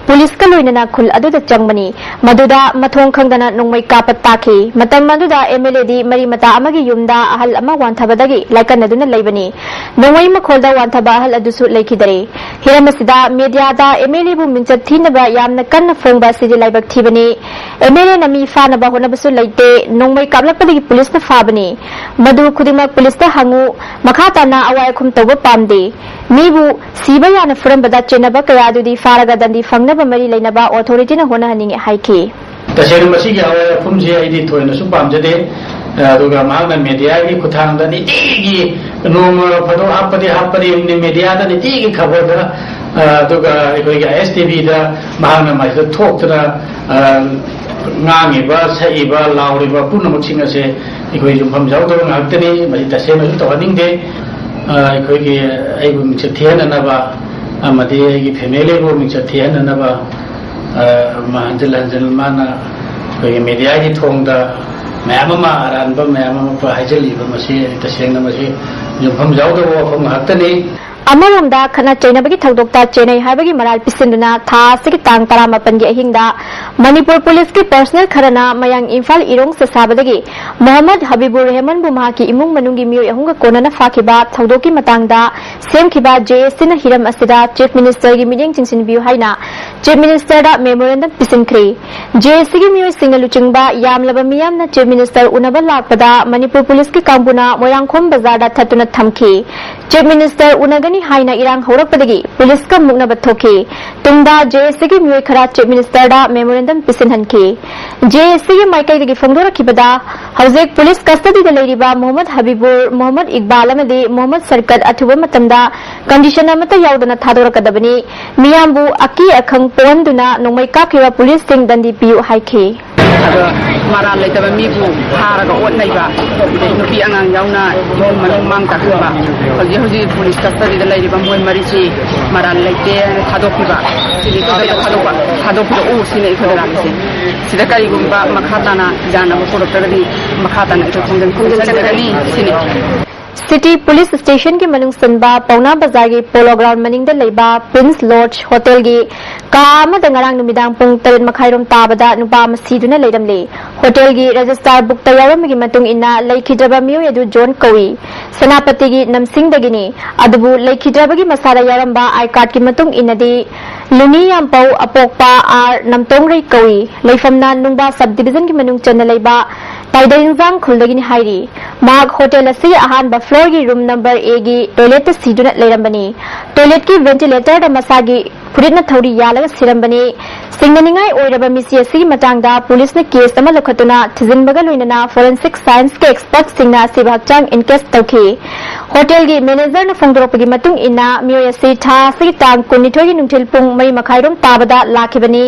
ꯄꯨꯂꯤꯁꯀ ꯂꯣꯏꯅꯅ ꯈꯨꯜ ꯑꯗꯨꯗ ꯆꯪꯕꯅꯤ꯫ ꯃꯗꯨꯗ ꯃꯊꯣꯡ ꯈꯪꯗꯅ ꯅꯣꯡꯃꯩ ꯀꯥꯞꯄ ꯇꯥꯈꯤ꯫ ꯃꯇꯝ ꯑꯗꯨꯗ MLAꯗꯤ ꯃꯔꯤ ꯃꯇꯥ ꯑꯃꯒꯤ ꯌꯨꯝꯗ ꯑꯍꯜ ꯑꯃ ꯋꯥꯟꯊꯕꯗꯒꯤ ꯂꯥꯏꯀꯠꯅꯗꯨꯅ ꯂꯩꯕꯅꯤ꯫ ꯅꯣꯡꯃꯩ ꯃꯈꯣꯜꯗ ꯋꯥꯟꯊꯕ ꯑꯍꯜ ꯑꯗꯨꯁꯨ ꯂꯩꯈꯤꯗꯔꯦ꯫ ꯍꯤꯔꯝ ꯑꯁꯤꯗ mediaꯗ MLAꯕꯨ ꯃꯤꯡꯆꯠ ꯊꯤꯅꯕ ꯌꯥꯝꯅ ꯀꯟꯅ ꯐꯣꯡꯕ ꯑꯁꯤꯗꯤ ꯂꯥꯏꯕꯛ ꯊꯤꯕꯅꯤ꯫ MLAꯅ ꯃꯤ ꯐꯥꯅꯕ ꯍꯣꯠꯅꯕꯁꯨ ꯂꯩꯇꯦ꯫ ꯅꯣꯡꯃꯩ ꯀꯥꯞꯂꯛꯄꯗꯒꯤ ꯄꯨꯂꯤꯁꯅ ꯐꯥꯕꯅꯤ꯫ ꯃꯗꯨ ꯈꯨꯗꯤꯡꯃꯛ ꯄꯨꯂꯤꯁꯇ ꯍꯪꯉꯨ꯫ ꯃꯈꯥ ꯇꯥꯅ ꯑꯋꯥꯏ ꯑꯈꯨꯝ ꯇꯧꯕ ꯄꯥꯝꯗꯦ꯫ ꯃꯤꯕꯨ ꯁꯤꯕ ꯌꯥꯅ ꯐꯨꯔꯝꯕꯗ ꯆꯦꯟꯅꯕ ꯀꯌꯥ ꯑꯗꯨꯗꯤ ꯐꯥꯔꯒ ꯗꯟꯗꯤ ꯐꯪꯅꯕ ꯃꯔꯤ ꯂꯩꯅꯕ authorityꯅ ꯍꯣꯠꯅꯍꯟꯅꯤꯡꯉꯤ ꯍꯥꯏꯈꯤ꯫ ꯇꯁꯦꯡꯅ ꯃꯁꯤꯒꯤ ꯑꯋꯥꯏ ꯑꯈꯨꯝꯁꯦ ꯑꯩꯗꯤ ꯊꯣꯏꯅꯁꯨ ꯄꯥꯝꯖꯗꯦ꯫ ꯑꯗꯨꯒ ꯃꯍꯥꯛꯅ mediaꯒꯤ ꯈꯨꯠꯊꯥꯡꯗ ꯅꯤꯇꯤꯒꯤ ꯅꯣꯡꯃ ꯐꯥꯗꯣꯛ ꯍꯥꯞꯄꯗꯤ ꯍꯥꯞꯄꯗꯤ mediaꯗ ꯅꯤꯇꯤꯒꯤ ꯈꯕꯔꯗ, ꯑ, ꯑꯗꯨꯒ ꯑꯩꯈꯣꯏꯒꯤ ISTVꯗ ꯃꯍꯥꯛꯅ ꯃꯁꯤꯗ ꯊꯣꯛꯇꯨꯅ, ꯑ, ꯉꯥꯡꯉꯤꯕ, ꯁꯛꯏꯕ, ꯂꯥꯎꯔꯤꯕ ꯄꯨꯝꯅꯃꯛꯁꯤꯡ ꯑꯁꯦ ꯑꯩꯈꯣꯏ ꯌꯨꯝꯐꯝ ꯌꯥꯎꯗꯕ ꯉꯥꯛꯇꯅꯤ꯫ ꯃꯁꯤ ꯇꯁꯦꯡꯅꯁꯨ ꯇꯧꯍꯟꯅꯤꯡꯗꯦ꯫ ꯑ, ꯑꯩꯈꯣꯏꯒꯤ ꯑꯩꯕꯨ ꯃꯤꯡꯆꯠ ꯊꯤꯍꯟꯅꯅꯕ ꯑꯃꯗꯤ ꯑꯩꯒꯤ familyꯕꯨ ꯃꯤꯡꯆꯠ ꯊꯤꯍꯟꯅꯅꯕ, ꯑ, ꯃꯥ ꯍꯟꯖꯤꯜ ꯍꯟꯖꯤꯜ ꯃꯥꯅ ꯑꯩꯈꯣꯏꯒꯤ mediaꯒꯤ ꯊꯣꯡꯗ ꯃꯌꯥꯝ ꯑꯃ ꯑꯔꯥꯟꯕ ꯃꯌꯥꯝ ꯑꯃ ꯍꯥꯏꯖꯤꯜꯂꯤꯕ ꯃꯁꯤ ꯇꯁꯦꯡꯅ ꯃꯁꯤ ꯌꯨꯝꯐꯝ ꯌꯥꯎꯗꯕ ꯋꯥꯐꯝ ꯉꯥꯛꯇꯅꯤ꯫ ꯑꯃꯔꯣꯝꯗ, ꯈꯠꯅ ꯆꯩꯅꯕꯒꯤ ꯊꯧꯗꯣꯛꯇ ꯆꯦꯟꯅꯩ ꯍꯥꯏꯕꯒꯤ ꯃꯔꯥꯜ ꯄꯤꯁꯤꯟꯗꯨꯅ ꯊꯥ ꯑꯁꯤꯒꯤ ꯇꯥꯡ ꯇꯔꯥꯃꯥꯄꯟꯒꯤ ꯑꯍꯤꯡꯗ ꯃꯅꯤꯄꯨꯔ ꯄꯨꯂꯤꯁꯀꯤ ꯄꯔꯁꯅꯦꯜ ꯈꯔꯅ ꯃꯌꯥꯡ ꯏꯝꯐꯥꯜ ꯏꯔꯣꯡ ꯁꯦꯁꯥꯕꯗꯒꯤ ꯃꯣꯍꯝꯃꯗ ꯍꯕꯤꯕꯨꯔ ꯔꯦꯍꯃꯟꯕꯨ ꯃꯍꯥꯛꯀꯤ ꯏꯃꯨꯡ ꯃꯅꯨꯡꯒꯤ ꯃꯤꯑꯣꯏ ꯑꯍꯨꯝꯒ ꯀꯣꯟꯅꯅ ꯐꯥꯈꯤꯕ ꯊꯧꯗꯣꯛꯀꯤ ꯃꯇꯥꯡꯗ ꯁꯦꯝꯈꯤꯕ ꯖꯦ ꯑꯦꯁ ꯁꯤꯅ ꯍꯤꯔꯝ ꯑꯁꯤꯗ ꯆꯤꯐ ꯃꯤꯅꯤꯁꯇꯔꯒꯤ ꯃꯤꯠꯌꯦꯡ ꯆꯤꯡꯁꯤꯟꯕꯤꯌꯨ ꯍꯥꯏꯅ ꯆꯤꯐ ꯃꯤꯅꯤꯁꯇꯔꯗ ꯃꯦꯃꯣꯔꯦꯟꯗꯝ ꯄꯤꯁꯤꯟꯈ꯭ꯔꯦ꯫ ꯖꯦ ꯑꯦꯁ ꯁꯤꯒꯤ ꯃꯤꯑꯣꯏꯁꯤꯡꯅ ꯂꯨꯆꯤꯡꯕ ꯌꯥꯝꯂꯕ ꯃꯤꯌꯥꯝꯅ ꯆꯤꯐ ꯃꯤꯅꯤꯁꯇꯔ ꯎꯅꯕ ꯂꯥꯛꯄꯗ ꯃꯅꯤꯄꯨꯔ ꯄꯨꯂꯤꯁꯀꯤ ꯀꯥꯡꯕꯨꯅ ꯃꯣꯏꯔꯥꯡꯈꯣꯝ ꯕꯖꯥꯔꯗ ꯊꯠꯇꯨꯅ ꯊꯝꯈꯤ꯫ ꯆꯤꯐ ꯃꯤꯅꯤꯁꯇꯔ ꯎꯅꯒꯅꯤ ꯍꯥꯏꯅ ꯏꯔꯥꯡ ꯍꯧꯔꯛꯄꯗꯒꯤ ꯄꯨꯂꯤꯁꯀ ꯃꯨꯛꯅꯕ ꯊꯣꯛꯈꯤ꯫ ꯇꯨꯡꯗ ꯖꯦ ꯑꯦꯁ ꯁꯤꯒꯤ ꯃꯤꯑꯣꯏ ꯈꯔ ꯆꯤꯐ ꯃꯤꯅꯤꯁꯇꯔꯗ ꯃꯦꯃꯣꯔꯦꯟꯗꯝ ꯄꯤꯁꯤꯟꯍꯟꯈꯤ꯫ ꯖꯦ ꯑꯦꯁ ꯁꯤꯒꯤ ꯃꯥꯏꯀꯩꯗꯒꯤ ꯐꯣꯡꯗꯣꯔꯛꯈꯤꯕꯗ, ꯍꯧꯖꯤꯛ ꯄꯨꯂꯤꯁ ꯀꯁꯇꯗꯤꯗ ꯂꯩꯔꯤꯕ ꯃꯣꯍꯝꯃꯗ ꯍꯕꯤꯕꯨꯔ, ꯃꯣꯍꯝꯃꯗ ꯏꯛꯕꯥꯜ ꯑꯃꯗꯤ ꯃꯣꯍꯝꯃꯗ ꯁꯔꯀꯠ ꯑꯊꯨꯕ ꯃꯇꯝꯗ ꯀꯟꯗꯤꯁꯟ ꯑꯃꯠꯇ ꯌꯥꯎꯗꯅ ꯊꯥꯗꯣꯔꯛꯀꯗꯕꯅꯤ꯫ ꯃꯤꯌꯥꯝꯕꯨ ꯑꯀꯤ ꯑꯈꯪ ꯄꯣꯛꯍꯟꯗꯨꯅ ꯅꯣꯡꯃꯩ ꯀꯥꯞꯈꯤꯕ ꯄꯨꯂꯤꯁꯁꯤꯡ ꯗꯟꯗꯤ ꯄꯤꯌꯨ ꯍꯥꯏꯈꯤ꯫ ꯑꯗꯣ ꯃꯔꯥꯜ ꯂꯩꯇꯕ ꯃꯤꯕꯨ ꯐꯥꯔꯒ ꯑꯣꯠ ꯅꯩꯕ, ꯑꯗꯩ ꯅꯨꯄꯤ ꯑꯉꯥꯡ ꯌꯥꯎꯅ ꯏꯃꯨꯡ ꯃꯅꯨꯡ ꯃꯥꯡ ꯇꯥꯛꯍꯟꯕ, ꯍꯧꯖꯤꯛ ꯍꯧꯖꯤꯛ ꯄꯨꯂꯤꯁ ꯀꯁꯇꯗꯤꯗ ꯂꯩꯔꯤꯕ ꯃꯣꯏ ꯃꯔꯤꯁꯤ ꯃꯔꯥꯜ ꯂꯩꯇꯦ ꯍꯥꯏꯅ ꯊꯥꯗꯣꯛꯄꯤꯕ, ꯁꯤꯗꯤ ꯈꯨꯗꯛꯇ ꯊꯥꯗꯣꯛꯄ, ꯊꯥꯗꯣꯛꯄꯤꯔꯛꯎ ꯁꯤꯅꯤ ꯑꯩꯈꯣꯏꯗ ꯂꯥꯛꯂꯤꯁꯦ꯫ ꯁꯤꯗ ꯀꯔꯤꯒꯨꯝꯕ ꯃꯈꯥ ꯇꯥꯅ ꯌꯥꯅꯕ ꯄꯨꯔꯛꯇ꯭ꯔꯒꯗꯤ ꯃꯈꯥ ꯇꯥꯅ ꯑꯩꯈꯣꯏ ꯈꯣꯡꯖꯪ ꯆꯪꯖꯒꯅꯤ ꯁꯤꯅꯤ꯫ ꯁꯤꯇꯤ ꯄꯨꯂꯤꯁ ꯁ꯭ꯇꯦꯁꯟꯒꯤ ꯃꯅꯨꯡ ꯆꯟꯕ ꯄꯥꯎꯅꯥ ꯕꯖꯥꯔꯒꯤ ꯄꯣꯂꯣ ꯒ꯭ꯔꯥꯎꯟ ꯃꯅꯤꯡꯗ ꯂꯩꯕ ꯄ꯭ꯔꯤꯟꯁ ꯂꯣꯗꯖ ꯍꯣꯇꯦꯜꯒꯤ ꯀꯥ ꯑꯃꯗ ꯉꯔꯥꯡ ꯅꯨꯃꯤꯗꯥꯡ ꯄꯨꯡ ꯇꯔꯦꯠ ꯃꯈꯥꯏꯔꯣꯝ ꯇꯥꯕꯗ ꯅꯨꯄꯥ ꯑꯃ ꯁꯤꯗꯨꯅ ꯂꯩꯔꯝꯂꯦ꯫ ꯍꯣꯇꯦꯜꯒꯤ ꯔꯦꯖꯤꯁꯇꯥꯔ ꯕꯨꯛꯇ ꯌꯥꯎꯔꯝꯕꯒꯤ ꯃꯇꯨꯡ ꯏꯟꯅ, ꯂꯩꯈꯤꯗ꯭ꯔꯕ ꯃꯤꯑꯣꯏ ꯑꯗꯨ ꯖꯣꯟ ꯀꯧꯏ, ꯁꯦꯅꯥꯄꯇꯤꯒꯤ ꯅꯝꯁꯤꯡꯗꯒꯤꯅꯤ꯫ ꯑꯗꯨꯕꯨ ꯂꯩꯈꯤꯗ꯭ꯔꯕꯒꯤ ꯃꯁꯥꯗ ꯌꯥꯎꯔꯝꯕ ꯑꯥꯏ ꯀꯥꯔꯗꯀꯤ ꯃꯇꯨꯡ ꯏꯟꯅꯗꯤ, ꯂꯨꯅꯤ ꯌꯥꯝꯄꯧ ꯑꯄꯣꯛꯄ ꯑꯥꯔ ꯅꯝꯇꯣꯡꯔꯩ ꯀꯧꯏ꯫ ꯂꯩꯐꯝꯅ ꯅꯨꯡꯕꯥ ꯁꯕ ꯗꯤꯕꯤꯖꯟꯒꯤ ꯃꯅꯨꯡ ꯆꯟꯅ ꯂꯩꯕ ꯄꯥꯏꯗꯔꯤꯡꯖꯥꯡ ꯈꯨꯜꯗꯒꯤꯅꯤ ꯍꯥꯏꯔꯤ꯫ ꯃꯍꯥꯛ ꯍꯣꯇꯦꯜ ꯑꯁꯤꯒꯤ ꯑꯍꯥꯟꯕ ꯐ꯭ꯂꯣꯔꯒꯤ ꯔꯨꯝ ꯅꯝꯕꯔ ꯑꯦꯒꯤ ꯇꯣꯏꯂꯦꯠꯇ ꯁꯤꯗꯨꯅ ꯂꯩꯔꯝꯕꯅꯤ꯫ ꯇꯣꯏꯂꯦꯠꯀꯤ ꯚꯦꯟꯇꯤꯂꯦꯇꯔꯗ ꯃꯁꯥꯒꯤ ꯐꯨꯔꯤꯠꯅ ꯊꯧꯔꯤ ꯌꯥꯜꯂꯒ ꯁꯤꯔꯝꯕꯅꯤ꯫ ꯁꯤꯡꯅꯅꯤꯡꯉꯥꯏ ꯑꯣꯏꯔꯕ ꯃꯤꯁꯤ ꯑꯁꯤꯒꯤ ꯃꯇꯥꯡꯗ ꯄꯨꯂꯤꯁꯅ ꯀꯦꯁ ꯑꯃ ꯂꯧꯈꯠꯇꯨꯅ ꯊꯤꯖꯤꯟꯕꯒ ꯂꯣꯏꯅꯅ ꯐꯣꯔꯦꯟꯁꯤꯛ ꯁꯥꯏꯟꯁꯀꯤ ꯑꯦꯛꯁꯄꯔꯠꯁꯤꯡꯅ ꯑꯁꯤꯕ ꯍꯛꯆꯥꯡ ꯏꯟꯀ꯭ꯋꯦꯁ ꯇꯧꯈꯤ꯫ ꯍꯣꯇꯦꯜꯒꯤ ꯃꯦꯅꯦꯖꯔꯅ ꯐꯣꯡꯗꯣꯔꯛꯄꯒꯤ ꯃꯇꯨꯡ ꯏꯟꯅ, ꯃꯤꯑꯣꯏ ꯑꯁꯤ ꯊꯥ ꯑꯁꯤꯒꯤ ꯇꯥꯡ ꯀꯨꯟꯅꯤꯊꯣꯏꯒꯤ ꯅꯨꯡꯊꯤꯜ ꯄꯨꯡ ꯃꯔꯤ ꯃꯈꯥꯏꯔꯣꯝ ꯇꯥꯕꯗ ꯂꯥꯛꯈꯤꯕꯅꯤ꯫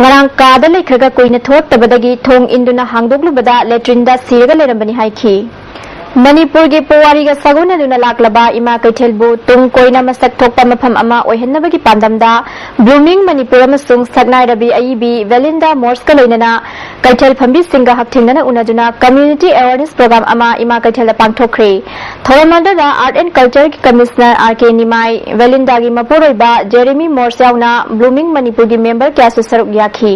ꯉꯔꯥꯡ ꯀꯥꯗ ꯂꯩꯈ꯭ꯔꯒ ꯀꯨꯏꯅ ꯊꯣꯛꯇꯕꯗꯒꯤ ꯊꯣꯡ ꯏꯟꯗꯨꯅ ꯍꯥꯡꯗꯣꯛꯂꯨꯕꯗ ꯂꯦꯇ꯭ꯔꯤꯟꯗ ꯁꯤꯔꯒ ꯂꯩꯔꯝꯕꯅꯤ ꯍꯥꯏꯈꯤ꯫ ꯃꯅꯤꯄꯨꯔꯒꯤ ꯄꯨꯋꯥꯔꯤꯒ ꯁꯥꯒꯣꯟꯅꯗꯨꯅ ꯂꯥꯛꯂꯕ ꯏꯃꯥ ꯀꯩꯊꯦꯜꯕꯨ ꯇꯨꯡ ꯀꯣꯏꯅ ꯃꯁꯛ ꯊꯣꯛꯄ ꯃꯐꯝ ꯑꯃ ꯑꯣꯏꯍꯟꯅꯕꯒꯤ ꯄꯥꯟꯗꯝꯗ Blooming ꯃꯅꯤꯄꯨꯔ ꯑꯃꯁꯨꯡ ꯁꯛꯅꯥꯏꯔꯕꯤ ꯑꯏꯕꯤ ꯚꯦꯂꯤꯟꯗꯥ ꯃꯣꯔꯁꯀ ꯂꯣꯏꯅꯅ ꯀꯩꯊꯦꯜ ꯐꯝꯕꯤꯁꯤꯡꯒ ꯍꯛꯊꯦꯡꯅꯅ ꯎꯅꯗꯨꯅ community awareness program ꯑꯃ ꯏꯃꯥ ꯀꯩꯊꯦꯜꯗ ꯄꯥꯡꯊꯣꯛꯈ꯭ꯔꯦ꯫ ꯊꯧꯔꯝ ꯑꯗꯨꯗ Art and Culture Commissioner R K ꯅꯤꯃꯥꯏ, ꯚꯦꯂꯤꯟꯗꯥꯒꯤ ꯃꯄꯨꯔꯣꯏꯕ ꯖꯦꯔꯦꯃꯤ ꯃꯣꯔꯁ ꯌꯥꯎꯅ Blooming ꯃꯅꯤꯄꯨꯔꯒꯤ member ꯀꯌꯥꯁꯨ ꯁꯔꯨꯛ ꯌꯥꯈꯤ꯫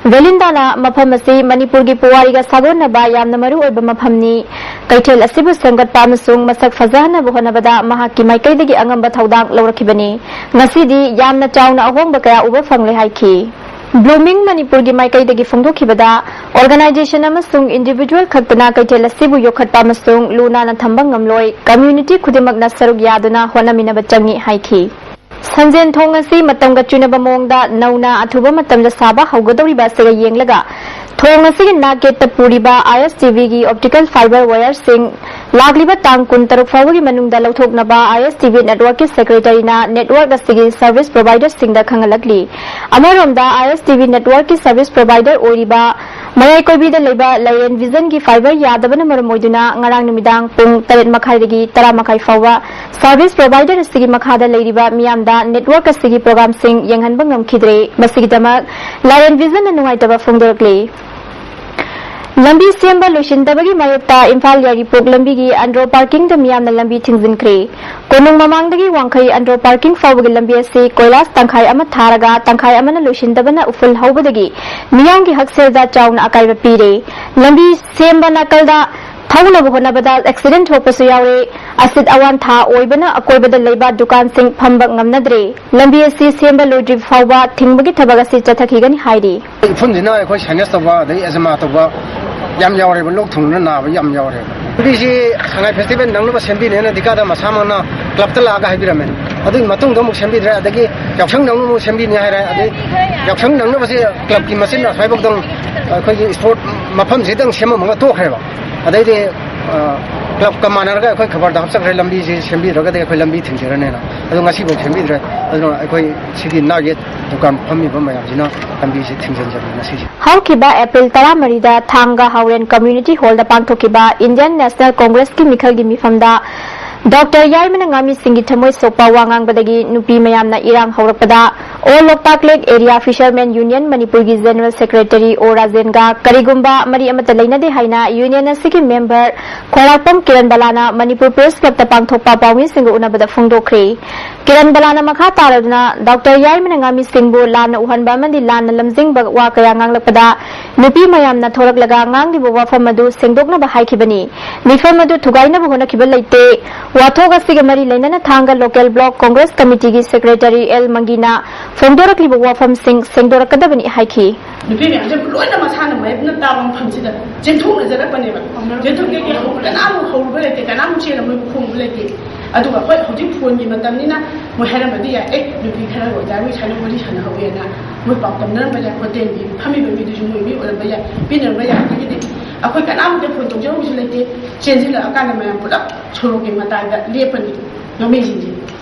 ꯚꯦꯂꯤꯟꯗꯥꯅ ꯃꯐꯝ ꯑꯁꯤ ꯃꯅꯤꯄꯨꯔꯒꯤ ꯄꯨꯋꯥꯔꯤꯒ ꯁꯥꯒꯣꯟꯅꯕ ꯌꯥꯝꯅ ꯃꯔꯨ ꯑꯣꯏꯕ ꯃꯐꯝꯅꯤ꯫ ꯀꯩꯊꯦꯜ ꯑꯁꯤꯕꯨ ꯁꯦꯝꯒꯠꯄ ꯑꯃꯁꯨꯡ ꯃꯁꯛ ꯐꯖꯍꯟꯅꯕ ꯍꯣꯠꯅꯕꯗ ꯃꯍꯥꯛꯀꯤ ꯃꯥꯏꯀꯩꯗꯒꯤ ꯑꯉꯝꯕ ꯊꯧꯗꯥꯡ ꯂꯧꯔꯛꯈꯤꯕꯅꯤ꯫ ꯉꯁꯤꯗꯤ ꯌꯥꯝꯅ ꯆꯥꯎꯅ ꯑꯍꯣꯡꯕ ꯀꯌꯥ ꯎꯕ ꯐꯪꯂꯦ ꯍꯥꯏꯈꯤ꯫ Blooming ꯃꯅꯤꯄꯨꯔꯒꯤ ꯃꯥꯏꯀꯩꯗꯒꯤ ꯐꯣꯡꯗꯣꯛꯈꯤꯕꯗ, organization ꯑꯃꯁꯨꯡ individual ꯈꯛꯇꯅ ꯀꯩꯊꯦꯜ ꯑꯁꯤꯕꯨ ꯌꯣꯛꯈꯠꯄ ꯑꯃꯁꯨꯡ ꯂꯨ ꯅꯥꯟꯅ ꯊꯝꯕ ꯉꯝꯂꯣꯏ, community ꯈꯨꯗꯤꯡꯃꯛꯅ ꯁꯔꯨꯛ ꯌꯥꯗꯨꯅ ꯍꯣꯠꯅꯃꯤꯟꯅꯕ ꯆꯪꯏ ꯍꯥꯏꯈꯤ꯫ ꯁꯟꯖꯦꯟ ꯊꯣꯡ ꯑꯁꯤ ꯃꯇꯝꯒ ꯆꯨꯅꯕ ꯃꯑꯣꯡꯗ ꯅꯧꯅ ꯑꯊꯨꯕ ꯃꯇꯝꯗ ꯁꯥꯕ ꯍꯧꯒꯗꯧꯔꯤꯕ ꯑꯁꯤꯒ ꯌꯦꯡꯂꯒ, ꯊꯣꯡ ꯑꯁꯤꯒꯤ ꯅꯥꯛꯌꯦꯠꯇ ꯄꯨꯔꯤꯕ I S T V ꯒꯤ optical fiber wire ꯁꯤꯡ ꯂꯥꯛꯂꯤꯕ ꯇꯥꯡ ꯀꯨꯟꯇꯔꯨꯛ ꯐꯥꯎꯕꯒꯤ ꯃꯅꯨꯡꯗ ꯂꯧꯊꯣꯛꯅꯕ I S T V network ꯀꯤ secretary ꯅ network ꯑꯁꯤꯒꯤ service provider ꯁꯤꯡꯗ ꯈꯪꯍꯜꯂꯛꯂꯤ꯫ ꯑꯃꯔꯣꯝꯗ, I S T V network ꯀꯤ service provider ꯑꯣꯏꯔꯤꯕ ꯃꯌꯥꯏ ꯀꯣꯏꯕꯤꯗ ꯂꯩꯕ ꯂꯥꯏꯔꯦꯟ Vision ꯒꯤ fiber ꯌꯥꯗꯕꯅ ꯃꯔꯝ ꯑꯣꯏꯗꯨꯅ ꯉꯔꯥꯡ ꯅꯨꯃꯤꯗꯥꯡ ꯄꯨꯡ ꯇꯔꯦꯠ ꯃꯈꯥꯏꯗꯒꯤ ꯇꯔꯥ ꯃꯈꯥꯏ ꯐꯥꯎꯕ service provider ꯑꯁꯤꯒꯤ ꯃꯈꯥꯗ ꯂꯩꯔꯤꯕ ꯃꯤꯌꯥꯝꯗ network ꯑꯁꯤꯒꯤ program ꯁꯤꯡ ꯌꯦꯡꯍꯟꯕ ꯉꯝꯈꯤꯗ꯭ꯔꯦ꯫ ꯃꯁꯤꯒꯤꯗꯃꯛ ꯂꯥꯏꯔꯦꯟ Vision ꯅ ꯅꯨꯡꯉꯥꯏꯇꯕ ꯐꯣꯡꯗꯣꯔꯛꯂꯤ꯫ ꯂꯝꯕꯤ ꯁꯦꯝꯕ ꯂꯣꯏꯁꯤꯟꯗꯕꯒꯤ ꯃꯥꯌꯣꯛꯇ ꯏꯝꯐꯥꯜ ꯌꯥꯏꯔꯤꯄꯣꯛ ꯂꯝꯕꯤꯒꯤ ꯑꯟꯗ꯭ꯔꯣ parking ꯗ ꯃꯤꯌꯥꯝꯅ ꯂꯝꯕꯤ ꯊꯤꯡꯖꯤꯟꯈ꯭ꯔꯦ꯫ ꯀꯣꯅꯨꯡ ꯃꯃꯥꯡꯗꯒꯤ ꯋꯥꯡꯈꯩ ꯑꯟꯗ꯭ꯔꯣ parking ꯐꯥꯎꯕꯒꯤ ꯂꯝꯕꯤ ꯑꯁꯤ ꯀꯣꯏꯂꯥꯁ ꯇꯪꯈꯥꯏ ꯑꯃ ꯊꯥꯔꯒ ꯇꯪꯈꯥꯏ ꯑꯃꯅ ꯂꯣꯏꯁꯤꯟꯗꯕꯅ ꯎꯐꯨꯜ ꯍꯧꯕꯗꯒꯤ ꯃꯤꯌꯥꯝꯒꯤ ꯍꯛꯁꯦꯜꯗ ꯆꯥꯎꯅ ꯑꯀꯥꯏꯕ ꯄꯤꯔꯦ꯫ ꯂꯝꯕꯤ ꯁꯦꯝꯕ ꯅꯥꯀꯜꯗ ꯊꯧꯅꯕ ꯍꯣꯠꯅꯕꯗ accident ꯊꯣꯛꯄꯁꯨ ꯌꯥꯎꯔꯦ꯫ ꯑꯁꯤꯠ ꯑꯋꯥꯟꯊꯥ ꯑꯣꯏꯕꯅ ꯑꯀꯣꯏꯕꯗ ꯂꯩꯕ ꯗꯨꯀꯥꯟꯁꯤꯡ ꯐꯝꯕ ꯉꯝꯅꯗ꯭ꯔꯦ꯫ ꯂꯝꯕꯤ ꯑꯁꯤ ꯁꯦꯝꯕ ꯂꯣꯏꯗ꯭ꯔꯤꯕ ꯐꯥꯎꯕ ꯊꯤꯡꯕꯒꯤ ꯊꯕꯛ ꯑꯁꯤ ꯆꯠꯊꯈꯤꯒꯅꯤ ꯍꯥꯏꯔꯤ꯫ ꯏꯐꯨꯟꯁꯤꯅ ꯑꯩꯈꯣꯏ sinus ꯇꯧꯕ, ꯑꯗꯩ asthma ꯇꯧꯕ ꯌꯥꯝ ꯌꯥꯎꯔꯦꯕ, ꯂꯣꯛ ꯊꯨꯡꯗꯨꯅ ꯅꯥꯕ ꯌꯥꯝ ꯌꯥꯎꯔꯦꯕ꯫ ꯂꯝꯕꯤꯁꯤ ꯁꯉꯥꯏ festival ꯅꯪꯅꯕ ꯁꯦꯝꯕꯤꯅꯦꯅ ꯗꯤꯀꯥꯗ ꯃꯁꯥꯃꯛꯅ club ꯇ ꯂꯥꯛꯑꯒ ꯍꯥꯏꯕꯤꯔꯝꯃꯦ꯫ ꯑꯗꯨꯒꯤ ꯃꯇꯨꯡꯗ ꯑꯃꯨꯛ ꯁꯦꯝꯕꯤꯗ꯭ꯔꯦ꯫ ꯑꯗꯒꯤ ꯌꯥꯎꯁꯪ ꯅꯪꯅꯕ ꯑꯃꯨꯛ ꯁꯦꯝꯕꯤꯅꯤ ꯍꯥꯏꯔꯦ꯫ ꯑꯗꯩ ꯌꯥꯎꯁꯪ ꯅꯪꯅꯕꯁꯤ club ꯀꯤ ꯃꯆꯤꯟ ꯑꯁ꯭ꯋꯥꯏꯐꯥꯎꯗꯪ ꯑꯩꯈꯣꯏꯒꯤ sport ꯃꯐꯝꯁꯤꯗꯪ ꯁꯦꯝꯃꯝꯃꯒ ꯇꯣꯛꯈ꯭ꯔꯦꯕ꯫ ꯑꯗꯩꯗꯤ, ꯑ, ꯀ꯭ꯂꯕꯀ ꯃꯥꯟꯅꯔꯒ ꯑꯩꯈꯣꯏ ꯈꯕꯔꯗ ꯍꯥꯞꯆꯈ꯭ꯔꯦ, ꯂꯝꯕꯤꯁꯤ ꯁꯦꯝꯕꯤꯗ꯭ꯔꯒꯗꯤ ꯑꯩꯈꯣꯏ ꯂꯝꯕꯤ ꯊꯤꯡꯖꯔꯅꯦꯅ꯫ ꯑꯗꯣ ꯉꯁꯤꯐꯥꯎ ꯁꯦꯝꯕꯤꯗ꯭ꯔꯦ꯫ ꯑꯗꯨꯅ ꯑꯩꯈꯣꯏ ꯁꯤꯒꯤ ꯅꯥꯛ ꯌꯦꯠ ꯗꯨꯀꯥꯟ ꯐꯝꯃꯤꯕ ꯃꯌꯥꯝꯁꯤꯅ ꯂꯝꯕꯤꯁꯤ ꯊꯤꯡꯖꯤꯟꯖꯕꯅꯤ ꯉꯁꯤꯁꯦ꯫ ꯍꯧꯈꯤꯕ ꯑꯦꯄ꯭ꯔꯤꯜ ꯇꯔꯥꯃꯔꯤꯗ ꯊꯥꯡꯒ ꯍꯥꯎꯔꯦꯟ ꯀꯝꯃ꯭ꯌꯨꯅꯤꯇꯤ ꯍꯣꯜꯗ ꯄꯥꯡꯊꯣꯛꯈꯤꯕ ꯏꯟꯗꯤꯌꯟ ꯅꯦꯁꯅꯦꯜ ꯀꯣꯡꯒ꯭ꯔꯦꯁꯀꯤ ꯃꯤꯈꯜꯒꯤ ꯃꯤꯐꯝꯗ ꯗꯣꯛꯇꯔ ꯌꯥꯏꯃꯅ ꯉꯥꯃꯤꯁꯤꯡꯒꯤ ꯊꯃꯣꯏ ꯁꯣꯛꯄ ꯋꯥ ꯉꯥꯡꯕꯗꯒꯤ ꯅꯨꯄꯤ ꯃꯌꯥꯝꯅ ꯏꯔꯥꯡ ꯍꯧꯔꯛꯄꯗ ꯑꯣꯜ ꯂꯣꯛꯇꯥꯛ ꯂꯦꯛ ꯑꯦꯔꯤꯌꯥ ꯐꯤꯁꯔꯃꯦꯟ ꯌꯨꯅꯤꯌꯟ ꯃꯅꯤꯄꯨꯔꯒꯤ ꯖꯦꯅꯔꯦꯜ ꯁꯦꯀ꯭ꯔꯦꯇꯔꯤ ꯑꯣ ꯔꯥꯖꯦꯟꯒ ꯀꯔꯤꯒꯨꯝꯕ ꯃꯔꯤ ꯑꯃꯠꯇ ꯂꯩꯅꯗꯦ ꯍꯥꯏꯅ ꯌꯨꯅꯤꯌꯟ ꯑꯁꯤꯒꯤ ꯃꯦꯝꯕꯔ ꯈ꯭ꯋꯥꯏꯔꯥꯛꯄꯝ ꯀꯤꯔꯟ ꯕꯂꯥꯅ ꯃꯅꯤꯄꯨꯔ ꯄ꯭ꯔꯦꯁ ꯀ꯭ꯂꯕꯇ ꯄꯥꯡꯊꯣꯛꯄ ꯄꯥꯎꯃꯤꯁꯤꯡꯒ ꯎꯅꯕꯗ ꯐꯣꯡꯗꯣꯛꯈ꯭ꯔꯦ꯫ ꯀꯤꯔꯟ ꯕꯂꯥꯅ ꯃꯈꯥ ꯇꯥꯔꯗꯨꯅ ꯗꯣꯛꯇꯔ ꯌꯥꯏꯃꯅ ꯉꯥꯃꯤꯁꯤꯡꯕꯨ ꯂꯥꯟꯅ ꯎꯍꯟꯕ ꯑꯃꯗꯤ ꯂꯥꯟꯅ ꯂꯝꯖꯤꯡꯕ ꯋꯥ ꯀꯌꯥ ꯉꯥꯡꯂꯛꯄꯗ ꯅꯨꯄꯤ ꯃꯌꯥꯝꯅ ꯊꯣꯔꯛꯂꯒ ꯉꯥꯡꯂꯤꯕ ꯋꯥꯐꯝ ꯑꯗꯨ ꯁꯦꯡꯗꯣꯛꯅꯕ ꯍꯥꯏꯈꯤꯕꯅꯤ꯫ ꯃꯤꯐꯝ ꯑꯗꯨ ꯊꯨꯒꯥꯏꯅꯕ ꯍꯣꯠꯅꯈꯤꯕ ꯂꯩꯇꯦ꯫ ꯋꯥꯊꯣꯛ ꯑꯁꯤꯒ ꯃꯔꯤ ꯂꯩꯅꯅ ꯊꯥꯡꯒ ꯂꯣꯀꯦꯜ ꯕ꯭ꯂꯣꯛ ꯀꯣꯡꯒ꯭ꯔꯦꯁ ꯀꯃꯤꯇꯤꯒꯤ ꯁꯦꯀ꯭ꯔꯦꯇꯔꯤ ꯑꯦꯜ ꯃꯪꯒꯤꯅ ꯐꯣꯡꯗꯣꯔꯛꯂꯤꯕ ꯋꯥꯐꯝꯁꯤꯡ ꯁꯦꯡꯗꯣꯔꯛꯀꯗꯕꯅꯤ ꯍꯥꯏꯈꯤ꯫ ꯅꯨꯄꯤ ꯃꯌꯥꯝꯁꯦ ꯂꯣꯏꯅ ꯃꯁꯥꯅ ꯃꯌꯦꯛꯅ ꯇꯥꯕ ꯃꯐꯝꯁꯤꯗ ꯆꯦꯟꯊꯣꯛꯅꯖꯔꯛꯄꯅꯦꯕ꯫ ꯆꯦꯟꯊꯣꯛꯅꯒꯦ ꯍꯧ-, ꯀꯅꯥꯃꯨꯛ ꯍꯧꯔꯨꯕ ꯂꯩꯇꯦ, ꯀꯅꯥꯃꯨꯛ ꯆꯦꯟꯅ ꯃꯣꯏꯕꯨ ꯈꯣꯝꯃꯨꯕ ꯂꯩꯇꯦ꯫ ꯑꯗꯨꯒ ꯍꯣꯏ, ꯍꯧꯖꯤꯛ ꯐꯣꯟꯒꯤ ꯃꯇꯝꯅꯤꯅ ꯃꯣꯏ ꯍꯥꯏꯔꯝꯕꯗꯤ ꯌꯥꯏ, "ꯑꯦ, ꯅꯨꯄꯤ ꯈꯔ ꯑꯣꯖꯥ ꯃꯣꯏ ꯁꯥꯟꯅ ꯋꯥꯔꯤ ꯁꯥꯟꯅꯍꯧꯋꯦꯅ" ꯃꯣꯏ ꯄꯥꯎ ꯇꯝꯅꯔꯝꯕ ꯌꯥꯏ꯫ ꯍꯣꯇꯦꯜꯒꯤ ꯐꯝꯃꯤꯕ ꯃꯤꯗꯨꯁꯨ ꯃꯣꯏ ꯃꯤ ꯑꯣꯏꯔꯝꯕ ꯌꯥꯏ, ꯄꯤꯅꯔꯝꯕ ꯌꯥꯏ꯫ ꯑꯗꯒꯤꯗꯤ ꯑꯩꯈꯣꯏ ꯀꯅꯥꯃꯨꯛꯇ ꯐꯣꯟ ꯇꯧꯖꯔꯨꯕꯁꯨ ꯂꯩꯇꯦ꯫ ꯆꯦꯟꯁꯤꯜꯂꯛꯑꯀꯥꯟꯗ ꯃꯌꯥꯝ ꯄꯨꯂꯞ ꯁꯣꯔꯣꯛꯀꯤ ꯃꯇꯥꯏꯗ ꯂꯦꯞꯄꯅꯤ ꯉꯥꯃꯤꯁꯤꯡꯁꯦ꯫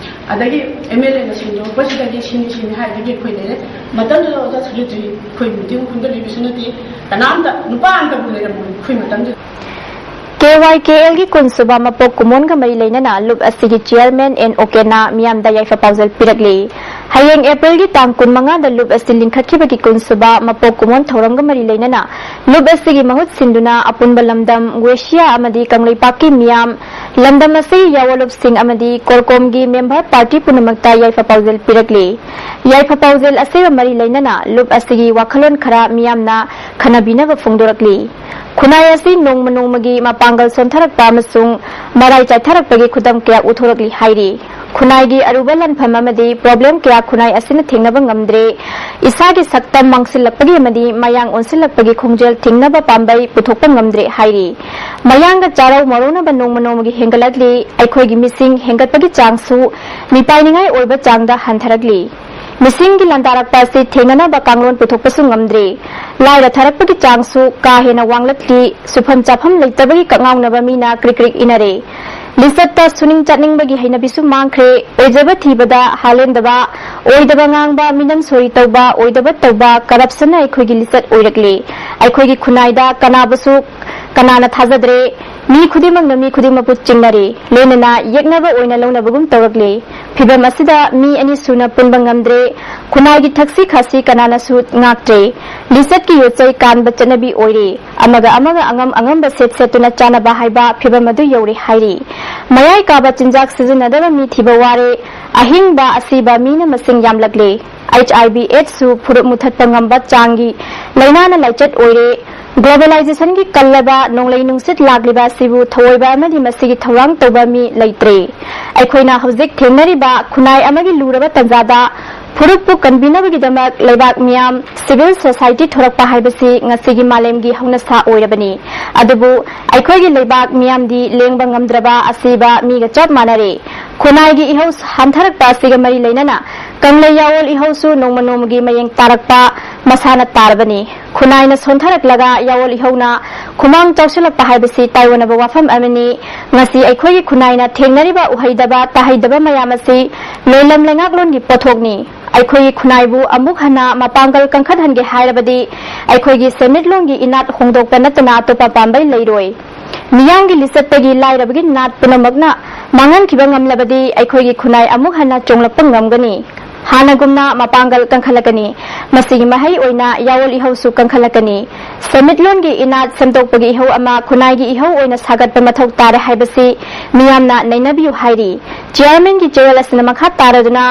ꯑꯗꯒꯤ ꯑꯦꯝ ꯑꯦꯜ ꯑꯦꯅ ꯁꯦꯡꯗꯣꯔꯛꯄꯁꯤꯗꯒꯤ ꯁꯤꯅꯤ ꯁꯤꯅꯤ ꯍꯥꯏꯕꯗꯒꯤ ꯑꯩꯈꯣꯏ ꯂꯩꯔꯦ꯫ ꯃꯇꯝꯗꯨꯗ ꯑꯣꯖꯥ ꯁꯦꯀ꯭ꯔꯦꯇꯔꯤ ꯑꯩꯈꯣꯏ ꯃꯤꯇꯤꯡ ꯈꯣꯝꯖꯤꯜꯂꯤꯕꯁꯨ ꯅꯠꯇꯦ, ꯀꯅꯥꯝꯇ, ꯅꯨꯄꯥ ꯑꯝꯇꯕꯨ ꯂꯩꯔꯝꯃꯣꯏ ꯑꯩꯈꯣꯏ ꯃꯇꯝꯗꯨꯗ꯫ ꯀꯦ ꯋꯥꯏ ꯀꯦ ꯑꯦꯜꯒꯤ ꯀꯨꯟꯁꯨꯕ ꯃꯄꯣꯛ ꯀꯨꯝꯑꯣꯟꯒ ꯃꯔꯤ ꯂꯩꯅꯅ ꯂꯨꯞ ꯑꯁꯤꯒꯤ ꯆꯤꯌꯔꯃꯦꯟ ꯑꯦꯟ ꯑꯣꯀꯦꯅ ꯃꯤꯌꯥꯝꯗ ꯌꯥꯏꯐ ꯄꯥꯎꯖꯦꯜ ꯄꯤꯔꯛꯂꯤ꯫ ꯍꯌꯦꯡ ꯑꯦꯄ꯭ꯔꯤꯜꯒꯤ ꯇꯥꯡ ꯀꯨꯟꯃꯉꯥꯗ ꯂꯨꯞ ꯑꯁꯤ ꯂꯤꯡꯈꯠꯈꯤꯕꯒꯤ ꯀꯨꯟꯁꯨꯕ ꯃꯄꯣꯛ ꯀꯨꯝꯑꯣꯟ ꯊꯧꯔꯝꯒ ꯃꯔꯤ ꯂꯩꯅꯅ ꯂꯨꯞ ꯑꯁꯤꯒꯤ ꯃꯍꯨꯠ ꯁꯤꯟꯗꯨꯅ ꯑꯄꯨꯟꯕ ꯂꯝꯗꯝ, ꯋꯦꯁꯤꯌꯥ ꯑꯃꯗꯤ ꯀꯪꯂꯩꯄꯥꯛꯀꯤ ꯃꯤꯌꯥꯝ, ꯂꯝꯗꯝ ꯑꯁꯤꯒꯤ ꯌꯥꯑꯣꯂꯨꯞꯁꯤꯡ ꯑꯃꯗꯤ ꯀꯣꯔꯀꯣꯝꯒꯤ ꯃꯦꯝꯕꯔ ꯄꯥꯔꯇꯤ ꯄꯨꯝꯅꯃꯛꯇ ꯌꯥꯏꯐ ꯄꯥꯎꯖꯦꯜ ꯄꯤꯔꯛꯂꯤ꯫ ꯌꯥꯏꯐ ꯄꯥꯎꯖꯦꯜ ꯑꯁꯤꯒ ꯃꯔꯤ ꯂꯩꯅꯅ ꯂꯨꯞ ꯑꯁꯤꯒꯤ ꯋꯥꯈꯜꯂꯣꯟ ꯈꯔ ꯃꯤꯌꯥꯝꯅ ꯈꯟꯅꯕꯤꯅꯕ ꯐꯣꯡꯗꯣꯔꯛꯂꯤ꯫ ꯈꯨꯟꯅꯥꯏ ꯑꯁꯤ ꯅꯣꯡꯃ ꯅꯣꯡꯃꯒꯤ ꯃꯄꯥꯡꯒꯜ ꯁꯣꯟꯊꯔꯛꯄ ꯑꯃꯁꯨꯡ ꯃꯔꯥꯏ ꯆꯥꯏꯊꯔꯛꯄꯒꯤ ꯈꯨꯗꯝ ꯀꯌꯥ ꯎꯊꯣꯔꯛꯂꯤ ꯍꯥꯏꯔꯤ꯫ ꯈꯨꯟꯅꯥꯏꯒꯤ ꯑꯔꯨꯕ ꯂꯥꯟꯐꯝ ꯑꯃꯗꯤ ꯄ꯭ꯔꯣꯕ꯭ꯂꯦꯝ ꯀꯌꯥ ꯈꯨꯟꯅꯥꯏ ꯑꯁꯤꯅ ꯊꯦꯡꯅꯕ ꯉꯝꯗ꯭ꯔꯦ꯫ ꯏꯁꯥꯒꯤ ꯁꯛꯇꯝ ꯃꯥꯡꯁꯤꯜꯂꯛꯄꯒꯤ ꯑꯃꯗꯤ ꯃꯌꯥꯡ ꯑꯣꯟꯁꯤꯜꯂꯛꯄꯒꯤ ꯈꯣꯡꯖꯦꯜ ꯊꯤꯡꯅꯕ ꯄꯥꯝꯕꯩ ꯄꯨꯊꯣꯛꯄ ꯉꯝꯗ꯭ꯔꯦ ꯍꯥꯏꯔꯤ꯫ ꯃꯌꯥꯡꯒ ꯆꯥꯔꯧ ꯃꯔꯧꯅꯕ ꯅꯣꯡꯃ ꯅꯣꯡꯃꯒꯤ ꯍꯦꯟꯒꯠꯂꯛꯂꯤ꯫ ꯑꯩꯈꯣꯏꯒꯤ ꯃꯤꯁꯤꯡ ꯍꯦꯟꯒꯠꯄꯒꯤ ꯆꯥꯡꯁꯨ ꯃꯤꯄꯥꯏꯅꯤꯡꯉꯥꯏ ꯑꯣꯏꯕ ꯆꯥꯡꯗ ꯍꯟꯊꯔꯛꯂꯤ꯫ ꯃꯤꯁꯤꯡꯒꯤ ꯂꯥꯟꯗꯥꯔꯛꯄ ꯑꯁꯤ ꯊꯦꯡꯅꯅꯕ ꯀꯥꯡꯂꯣꯟ ꯄꯨꯊꯣꯛꯄꯁꯨ ꯉꯝꯗ꯭ꯔꯦ꯫ ꯂꯥꯏꯔ ꯊꯔꯛꯄꯒꯤ ꯆꯥꯡꯁꯨ ꯀꯥ ꯍꯦꯟꯅ ꯋꯥꯡꯂꯛꯂꯤ꯫ ꯁꯨꯐꯝ ꯆꯥꯐꯝ ꯂꯩꯇꯕꯒꯤ ꯀꯛꯉꯥꯎꯅꯕ ꯃꯤꯅ ꯀ꯭ꯔꯤꯛ ꯀ꯭ꯔꯤꯛ ꯏꯅꯔꯦ꯫ ꯂꯤꯆꯠꯇ ꯁꯨꯅꯤꯡ ꯆꯠꯅꯤꯡꯕꯒꯤ ꯍꯩꯅꯕꯤꯁꯨ ꯃꯥꯡꯈ꯭ꯔꯦ꯫ ꯑꯣꯏꯖꯕ ꯊꯤꯕꯗ ꯍꯥꯂꯦꯟꯗꯕ, ꯑꯣꯏꯗꯕ ꯉꯥꯡꯕ, ꯃꯤꯅꯝ ꯁꯣꯔꯤ ꯇꯧꯕ, ꯑꯣꯏꯗꯕ ꯇꯧꯕ, ꯀꯔꯞꯁꯟꯅ ꯑꯩꯈꯣꯏꯒꯤ ꯂꯤꯆꯠ ꯑꯣꯏꯔꯛꯂꯤ꯫ ꯑꯩꯈꯣꯏꯒꯤ ꯈꯨꯟꯅꯥꯏꯗ ꯀꯅꯥꯕꯨꯁꯨ ꯀꯅꯥꯅ ꯊꯥꯖꯗ꯭ꯔꯦ꯫ ꯃꯤ ꯈꯨꯗꯤꯡꯃꯛꯅ ꯃꯤ ꯈꯨꯗꯤꯡꯃꯛꯄꯨ ꯆꯤꯡꯅꯔꯤ꯫ ꯂꯣꯏꯅꯅ ꯌꯦꯛꯅꯕ ꯑꯣꯏꯅ ꯂꯧꯅꯕꯒꯨꯝ ꯇꯧꯔꯛꯂꯤ꯫ ꯐꯤꯚꯝ ꯑꯁꯤꯗ ꯃꯤ ꯑꯅꯤ ꯁꯨꯅ ꯄꯨꯟꯕ ꯉꯝꯗ꯭ꯔꯦ꯫ ꯈꯨꯟꯅꯥꯏꯒꯤ ꯊꯛꯁꯤ ꯈꯥꯁꯤ ꯀꯅꯥꯅꯁꯨ ꯉꯥꯛꯇ꯭ꯔꯦ꯫ ꯂꯤꯆꯠꯀꯤ ꯌꯣꯠꯆꯩ ꯀꯥꯟꯕ ꯆꯠꯅꯕꯤ ꯑꯣꯏꯔꯦ꯫ ꯑꯃꯒ ꯑꯃꯒ ꯑꯉꯝ ꯑꯉꯝꯕ ꯁꯦꯠ ꯁꯦꯠꯇꯨꯅ ꯆꯥꯅꯕ ꯍꯥꯏꯕ ꯐꯤꯚꯝ ꯑꯗꯨ ꯌꯧꯔꯦ ꯍꯥꯏꯔꯤ꯫ ꯃꯌꯥꯏ ꯀꯥꯕ ꯆꯤꯟꯖꯥꯛ ꯁꯤꯖꯤꯟꯅꯗꯕ ꯃꯤ ꯊꯤꯕ ꯋꯥꯔꯦ꯫ ꯑꯍꯤꯡꯕ ꯑꯁꯤꯕ ꯃꯤꯅ ꯃꯁꯤꯡ ꯌꯥꯝꯂꯛꯂꯦ꯫ ꯑꯩꯆ ꯑꯥꯏ ꯚꯤ ꯑꯦꯗꯁꯁꯨ ꯐꯨꯔꯨꯞ ꯃꯨꯊꯠꯄ ꯉꯝꯕ ꯆꯥꯡꯒꯤ ꯂꯥꯏꯅꯥꯅ ꯂꯥꯏꯆꯠ ꯑꯣꯏꯔꯦ꯫ ꯒ꯭ꯂꯣꯕꯦꯂꯥꯏꯖꯦꯁꯟꯒꯤ ꯀꯜꯂꯕ ꯅꯣꯡꯂꯩ ꯅꯨꯡꯁꯤꯠ ꯂꯥꯛꯂꯤꯕ ꯑꯁꯤꯕꯨ ꯊꯧꯑꯣꯏꯕ ꯑꯃꯗꯤ ꯃꯁꯤꯒꯤ ꯊꯧꯔꯥꯡ ꯇꯧꯕ ꯃꯤ ꯂꯩꯇ꯭ꯔꯦ꯫ ꯑꯩꯈꯣꯏꯅ ꯍꯧꯖꯤꯛ ꯊꯦꯡꯅꯔꯤꯕ ꯈꯨꯟꯅꯥꯏ ꯑꯃꯒꯤ ꯂꯨꯔꯕ ꯇꯥꯟꯖꯥꯗ ꯐꯨꯔꯨꯞꯄꯨ ꯀꯟꯕꯤꯅꯕꯒꯤꯗꯃꯛ ꯂꯩꯕꯥꯛ ꯃꯤꯌꯥꯝ, ꯁꯤꯚꯤꯜ ꯁꯣꯁꯥꯏꯇꯤ ꯊꯣꯔꯛꯄ ꯍꯥꯏꯕꯁꯤ ꯉꯁꯤꯒꯤ ꯃꯥꯂꯦꯝꯒꯤ ꯍꯧꯅꯁꯥ ꯑꯣꯏꯔꯕꯅꯤ꯫ ꯑꯗꯨꯕꯨ ꯑꯩꯈꯣꯏꯒꯤ ꯂꯩꯕꯥꯛ ꯃꯤꯌꯥꯝꯗꯤ ꯂꯦꯡꯕ ꯉꯝꯗ꯭ꯔꯕ ꯑꯁꯤꯕ ꯃꯤꯒ ꯆꯞ ꯃꯥꯟꯅꯔꯦ꯫ ꯈꯨꯟꯅꯥꯏꯒꯤ ꯏꯍꯧ ꯍꯟꯊꯔꯛꯄ ꯑꯁꯤꯒ ꯃꯔꯤ ꯂꯩꯅꯅ ꯀꯪꯂꯩ ꯌꯥꯑꯣꯜ ꯏꯍꯧꯁꯨ ꯅꯣꯡꯃ ꯅꯣꯡꯃꯒꯤ ꯃꯌꯦꯡ ꯇꯥꯔꯛꯄ ꯃꯁꯥꯅ ꯇꯥꯔꯕꯅꯤ꯫ ꯈꯨꯟꯅꯥꯏꯅ ꯁꯣꯟꯊꯔꯛꯂꯒ ꯌꯥꯑꯣꯜ ꯏꯍꯧꯅ ꯈꯨꯃꯥꯡ ꯆꯥꯎꯁꯤꯜꯂꯛꯄ ꯍꯥꯏꯕꯁꯤ ꯇꯥꯏꯑꯣꯟꯅꯕ ꯋꯥꯐꯝ ꯑꯃꯅꯤ꯫ ꯉꯁꯤ ꯑꯩꯈꯣꯏꯒꯤ ꯈꯨꯟꯅꯥꯏꯅ ꯊꯦꯡꯅꯔꯤꯕ ꯎꯍꯩꯗꯕ ꯇꯥꯍꯩꯗꯕ ꯃꯌꯥꯝ ꯑꯁꯤ ꯂꯣꯏꯂꯝ ꯂꯩꯉꯥꯛꯂꯣꯟꯒꯤ ꯄꯣꯠꯊꯣꯛꯅꯤ꯫ ꯑꯩꯈꯣꯏꯒꯤ ꯈꯨꯟꯅꯥꯏꯕꯨ ꯑꯃꯨꯛ ꯍꯟꯅ ꯃꯄꯥꯡꯒꯜ ꯀꯟꯈꯠꯍꯟꯒꯦ ꯍꯥꯏꯔꯕꯗꯤ ꯑꯩꯈꯣꯏꯒꯤ ꯁꯦꯟꯃꯤꯠꯂꯣꯟꯒꯤ ꯏꯅꯥꯠ ꯍꯣꯡꯗꯣꯛꯄ ꯅꯠꯇꯅ ꯑꯇꯣꯞꯄ ꯄꯥꯝꯕꯩ ꯂꯩꯔꯣꯏ꯫ ꯃꯤꯌꯥꯝꯒꯤ ꯂꯤꯆꯠꯇꯒꯤ ꯂꯥꯏꯔꯕꯒꯤ ꯅꯥꯠ ꯄꯨꯝꯅꯃꯛꯅ ꯃꯥꯡꯍꯟꯈꯤꯕ ꯉꯝꯂꯕꯗꯤ ꯑꯩꯈꯣꯏꯒꯤ ꯈꯨꯟꯅꯥꯏ ꯑꯃꯨꯛ ꯍꯟꯅ ꯆꯣꯡꯂꯛꯄ ꯉꯝꯒꯅꯤ꯫ ꯍꯥꯟꯅꯒꯨꯝꯅ ꯃꯄꯥꯡꯒꯜ ꯀꯟꯈꯠꯂꯛꯀꯅꯤ꯫ ꯃꯁꯤꯒꯤ ꯃꯍꯩ ꯑꯣꯏꯅ ꯌꯥꯑꯣꯜ ꯏꯍꯧꯁꯨ ꯀꯟꯈꯠꯂꯛꯀꯅꯤ꯫ ꯁꯦꯟꯃꯤꯠꯂꯣꯟꯒꯤ ꯏꯅꯥꯠ ꯁꯦꯝꯗꯣꯛꯄꯒꯤ ꯏꯍꯧ ꯑꯃ ꯈꯨꯟꯅꯥꯏꯒꯤ ꯏꯍꯧ ꯑꯣꯏꯅ ꯁꯥꯒꯠꯄ ꯃꯊꯧ ꯇꯥꯔꯦ ꯍꯥꯏꯕꯁꯤ ꯃꯤꯌꯥꯝꯅ ꯅꯩꯅꯕꯤꯌꯨ ꯍꯥꯏꯔꯤ꯫ ꯆꯤꯌꯥꯔꯃꯦꯟꯒꯤ ꯆꯌꯣꯜ ꯑꯁꯤꯅ ꯃꯈꯥ ꯇꯥꯔꯗꯨꯅ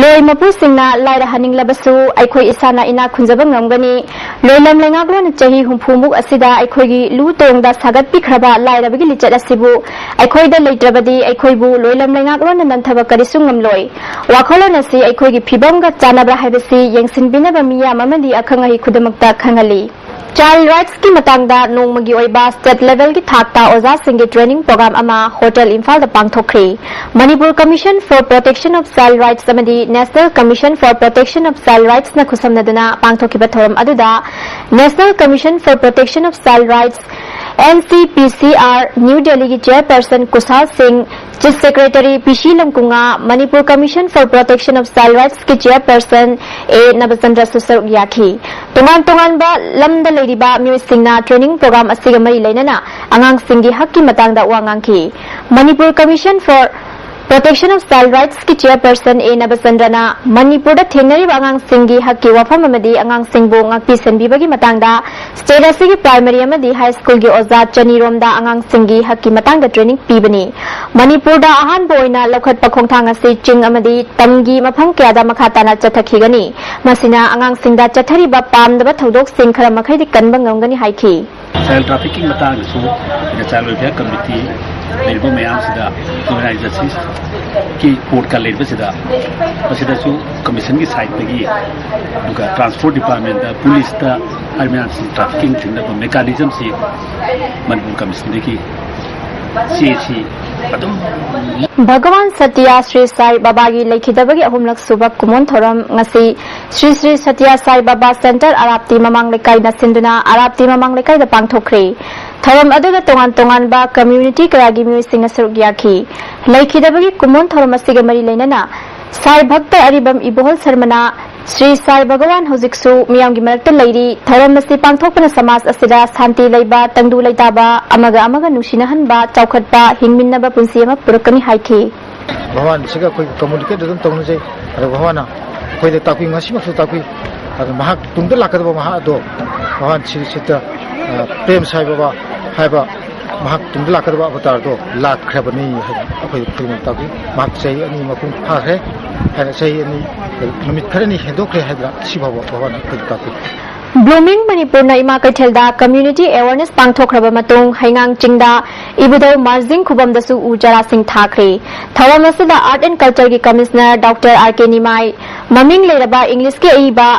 ꯂꯣꯏ ꯃꯄꯨꯁꯤꯡꯅ ꯂꯥꯏꯔ ꯍꯟꯅꯤꯡꯂꯕꯁꯨ ꯑꯩꯈꯣꯏ ꯏꯁꯥꯅ ꯏꯅꯥꯛ ꯈꯨꯟꯖꯕ ꯉꯝꯒꯅꯤ꯫ ꯂꯣꯏꯂꯝ ꯂꯩꯉꯥꯛꯂꯣꯟꯅ ꯆꯍꯤ ꯍꯨꯝꯐꯨꯃꯨꯛ ꯑꯁꯤꯗ ꯑꯩꯈꯣꯏꯒꯤ ꯂꯨ ꯇꯣꯡꯗ ꯁꯥꯒꯠꯄꯤꯈ꯭ꯔꯕ ꯂꯥꯏꯔꯕꯒꯤ ꯂꯤꯆꯠ ꯑꯁꯤꯕꯨ ꯑꯩꯈꯣꯏꯗ ꯂꯩꯇ꯭ꯔꯕꯗꯤ ꯑꯩꯈꯣꯏꯕꯨ ꯂꯣꯏꯂꯝ ꯂꯩꯉꯥꯛꯂꯣꯟꯅ ꯅꯟꯊꯕ ꯀꯔꯤꯁꯨ ꯉꯝꯂꯣꯏ꯫ ꯋꯥꯈꯜꯂꯣꯟ ꯑꯁꯤ ꯑꯩꯈꯣꯏꯒꯤ ꯐꯤꯕꯝꯒ ꯆꯥꯟꯅꯕ꯭ꯔꯥ ꯍꯥꯏꯕꯁꯤ ꯌꯦꯡꯁꯤꯟꯕꯤꯅꯕ ꯃꯤꯌꯥꯝ ꯑꯃꯗꯤ ꯑꯈꯪ ꯑꯍꯩ ꯈꯨꯗꯤꯡꯃꯛꯇ ꯈꯪꯍꯜꯂꯤ꯫ Child Rights ꯀꯤ ꯃꯇꯥꯡꯗ ꯅꯣꯡꯃꯒꯤ ꯑꯣꯏꯕ state level ꯒꯤ ꯊꯥꯛꯇ ꯑꯣꯖꯥꯁꯤꯡꯒꯤ training program ꯑꯃ ꯍꯣꯇꯦꯜ ꯏꯝꯐꯥꯜꯗ ꯄꯥꯡꯊꯣꯛꯈ꯭ꯔꯤ꯫ Manipur Commission for Protection of Child Rights ꯑꯃꯗꯤ National Commission for Protection of Child Rights ꯅ ꯈꯨꯠꯁꯝꯅꯗꯨꯅ ꯄꯥꯡꯊꯣꯛꯈꯤꯕ ꯊꯧꯔꯝ ꯑꯗꯨꯗ National Commission for Protection of Child Rights, N C P C R, New Delhi ꯒꯤ chairperson ꯀꯨꯁꯥꯜ ꯁꯤꯡ, Chief Secretary P C ꯂꯝꯀꯨꯉꯥ, Manipur Commission for Protection of Child Rights ꯀꯤ chairperson A ꯅꯕꯆꯟꯗ꯭ꯔꯁꯨ ꯁꯔꯨꯛ ꯌꯥꯈꯤ꯫ ꯇꯣꯉꯥꯟ ꯇꯣꯉꯥꯟꯕ ꯂꯝꯗ ꯂꯩꯔꯤꯕ ꯃꯤꯑꯣꯏꯁꯤꯡꯅ training program ꯑꯁꯤꯒ ꯃꯔꯤ ꯂꯩꯅꯅ ꯑꯉꯥꯡꯁꯤꯡꯒꯤ ꯍꯛꯀꯤ ꯃꯇꯥꯡꯗ ꯋꯥ ꯉꯥꯡꯈꯤ꯫ Manipur Commission for Protection of Child Rights ꯀꯤ chairperson A ꯅꯕꯆꯟꯗ꯭ꯔꯅ ꯃꯅꯤꯄꯨꯔꯗ ꯊꯦꯡꯅꯔꯤꯕ ꯑꯉꯥꯡꯁꯤꯡꯒꯤ ꯍꯛꯀꯤ ꯋꯥꯐꯝ ꯑꯃꯗꯤ ꯑꯉꯥꯡꯁꯤꯡꯕꯨ ꯉꯥꯛꯄꯤ ꯁꯦꯟꯕꯤꯕꯒꯤ ꯃꯇꯥꯡꯗ state ꯑꯁꯤꯒꯤ primary ꯑꯃꯗꯤ high school ꯒꯤ ꯑꯣꯖꯥ ꯆꯅꯤꯔꯣꯝꯗ ꯑꯉꯥꯡꯁꯤꯡꯒꯤ ꯍꯛꯀꯤ ꯃꯇꯥꯡꯗ training ꯄꯤꯕꯅꯤ꯫ ꯃꯅꯤꯄꯨꯔꯗ ꯑꯍꯥꯟꯕ ꯑꯣꯏꯅ ꯂꯧꯈꯠꯄ ꯈꯣꯡꯊꯥꯡ ꯑꯁꯤ ꯆꯤꯡ ꯑꯃꯗꯤ ꯇꯝꯒꯤ ꯃꯐꯝ ꯀꯌꯥꯗ ꯃꯈꯥ ꯇꯥꯅ ꯆꯠꯊꯈꯤꯒꯅꯤ꯫ ꯃꯁꯤꯅ ꯑꯉꯥꯡꯁꯤꯡꯗ ꯆꯠꯊꯔꯤꯕ ꯄꯥꯝꯗꯕ ꯊꯧꯗꯣꯛꯁꯤꯡ ꯈꯔ ꯃꯈꯩꯗꯤ ꯀꯟꯕ ꯉꯝꯒꯅꯤ ꯍꯥꯏꯈꯤ꯫ Child trafficking ꯃꯇꯥꯡꯗꯁꯨ ꯑꯩꯅ Child Welfare Committee ꯂꯩꯔꯤꯕ ꯃꯌꯥꯝꯁꯤꯗ, Juvenile Justice ꯀꯤ court ꯀ ꯂꯩꯔꯤꯕꯁꯤꯗ, ꯃꯁꯤꯗꯁꯨ commission ꯒꯤ side ꯇꯒꯤ, ꯑꯗꯨꯒ transport department ꯇ, police ꯇ, ꯍꯥꯏꯔꯤꯕ ꯃꯌꯥꯝꯁꯤ trafficking ꯊꯤꯡꯅꯕ mechanism ꯁꯤ ꯃꯅꯤꯄꯨꯔ commission ꯗꯒꯤ ꯆꯦꯁꯤ ꯑꯗꯨꯝ ꯚꯒꯋꯥꯟ ꯁꯇꯤꯌꯥ ꯁ꯭ꯔꯤ ꯁꯥꯏ ꯕꯥꯕꯥꯒꯤ ꯂꯩꯈꯤꯗꯕꯒꯤ ꯑꯍꯨꯝꯂꯛ ꯁꯨꯕ ꯀꯨꯃꯣꯟ ꯊꯧꯔꯝ ꯉꯁꯤ ꯁ꯭ꯔꯤ ꯁ꯭ꯔꯤ ꯁꯇꯤꯌꯥ ꯁꯥꯏ ꯕꯥꯕꯥ center ꯑꯔꯥꯞꯇꯤ ꯃꯃꯥꯡ ꯂꯩꯀꯥꯏꯅ ꯁꯤꯟꯗꯨꯅ ꯑꯔꯥꯞꯇꯤ ꯃꯃꯥꯡ ꯂꯩꯀꯥꯏꯗ ꯄꯥꯡꯊꯣꯛꯈ꯭ꯔꯦ꯫ ꯊꯧꯔꯝ ꯑꯗꯨꯗ ꯇꯣꯉꯥꯟ ꯇꯣꯉꯥꯟꯕ community ꯀꯌꯥꯒꯤ ꯃꯤꯑꯣꯏꯁꯤꯡꯅ ꯁꯔꯨꯛ ꯌꯥꯈꯤ꯫ ꯂꯩꯈꯤꯗꯕꯒꯤ ꯀꯨꯃꯣꯟ ꯊꯧꯔꯝ ꯑꯁꯤꯒ ꯃꯔꯤ ꯂꯩꯅꯅ ꯁꯥꯏ ꯚꯛꯇ ꯑꯔꯤꯕꯝ ꯏꯕꯣꯍꯜ ꯁꯔꯃꯅ ꯁ꯭ꯔꯤ ꯁꯥꯏ ꯚꯒꯋꯥꯟ ꯍꯧꯖꯤꯛꯁꯨ ꯃꯤꯌꯥꯝꯒꯤ ꯃꯔꯛꯇ ꯂꯩꯔꯤ꯫ ꯊꯧꯔꯝ ꯑꯁꯤ ꯄꯥꯡꯊꯣꯛꯄꯅ ꯁꯃꯥꯖ ꯑꯁꯤꯗ ꯁꯥꯟꯇꯤ ꯂꯩꯕ, ꯇꯪꯗꯨ ꯂꯩꯇꯥꯕ, ꯑꯃꯒ ꯑꯃꯒ ꯅꯨꯡꯁꯤꯅꯍꯟꯕ, ꯆꯥꯎꯈꯠꯄ, ꯍꯤꯡꯃꯤꯟꯅꯕ ꯄꯨꯟꯁꯤ ꯑꯃ ꯄꯨꯔꯛꯀꯅꯤ ꯍꯥꯏꯈꯤ꯫ ꯚꯒꯋꯥꯟꯁꯤꯒ ꯑꯩꯈꯣꯏ communicate ꯑꯗꯨꯝ ꯇꯧꯅꯖꯩ꯫ ꯑꯗꯣ ꯚꯒꯋꯥꯟꯅ ꯑꯩꯈꯣꯏꯗ ꯇꯥꯛꯄꯤ, ꯉꯁꯤꯃꯛꯁꯨ ꯇꯥꯛꯄꯤ꯫ ꯑꯗꯣ ꯃꯍꯥꯛ ꯇꯨꯡꯗ ꯂꯥꯛꯀꯗꯕ ꯃꯍꯥꯛ ꯑꯗꯣ ꯚꯒꯋꯥꯟ ꯁ꯭ꯔꯤ ꯁꯤꯇ, ꯑ, ꯄ꯭ꯔꯦꯝ ꯁꯥꯏ ꯕꯕꯥ ꯍꯥꯏꯕ ꯃꯍꯥꯛ ꯇꯨꯡꯗ ꯂꯥꯛꯀꯗꯕ ꯑꯕꯇꯥꯔꯗꯣ ꯂꯥꯛꯈ꯭ꯔꯕꯅꯤ ꯍꯥꯏꯅ ꯑꯩꯈꯣꯏ ꯈꯨꯗꯤꯡꯃꯛ ꯇꯥꯛꯄꯤ꯫ ꯃꯍꯥꯛ ꯆꯍꯤ ꯑꯅꯤ ꯃꯄꯨꯡ ꯐꯥꯈ꯭ꯔꯦ ꯍꯥꯏꯅ, ꯆꯍꯤ ꯑꯅꯤ, ꯅꯨꯃꯤꯠ ꯈꯔꯅꯤ ꯍꯦꯟꯗꯣꯛꯈ꯭ꯔꯦ ꯍꯥꯏꯗꯅ ꯁꯤꯐꯥꯎꯕ ꯚꯒꯋꯥꯟꯅ ꯑꯩꯈꯣꯏꯗ ꯇꯥꯛꯄꯤ꯫ Blooming ꯃꯅꯤꯄꯨꯔꯅ ꯏꯃꯥ ꯀꯩꯊꯦꯜꯗ community awareness ꯄꯥꯡꯊꯣꯛꯈ꯭ꯔꯕ ꯃꯇꯨꯡ ꯍꯩꯉꯥꯡ ꯆꯤꯡꯗ ꯏꯕꯨꯙꯧ ꯃꯥꯔꯖꯤꯡ ꯈꯨꯕꯝꯗꯁꯨ ꯎ ꯆꯥꯔꯥꯁꯤꯡ ꯊꯥꯈ꯭ꯔꯦ꯫ ꯊꯧꯔꯝ ꯑꯁꯤꯗ Art and Culture ꯒꯤ Commissioner Doctor R K ꯅꯤꯃꯥꯏ, ꯃꯃꯤꯡ ꯂꯩꯔꯕ English ꯀꯤ ꯑꯏꯕ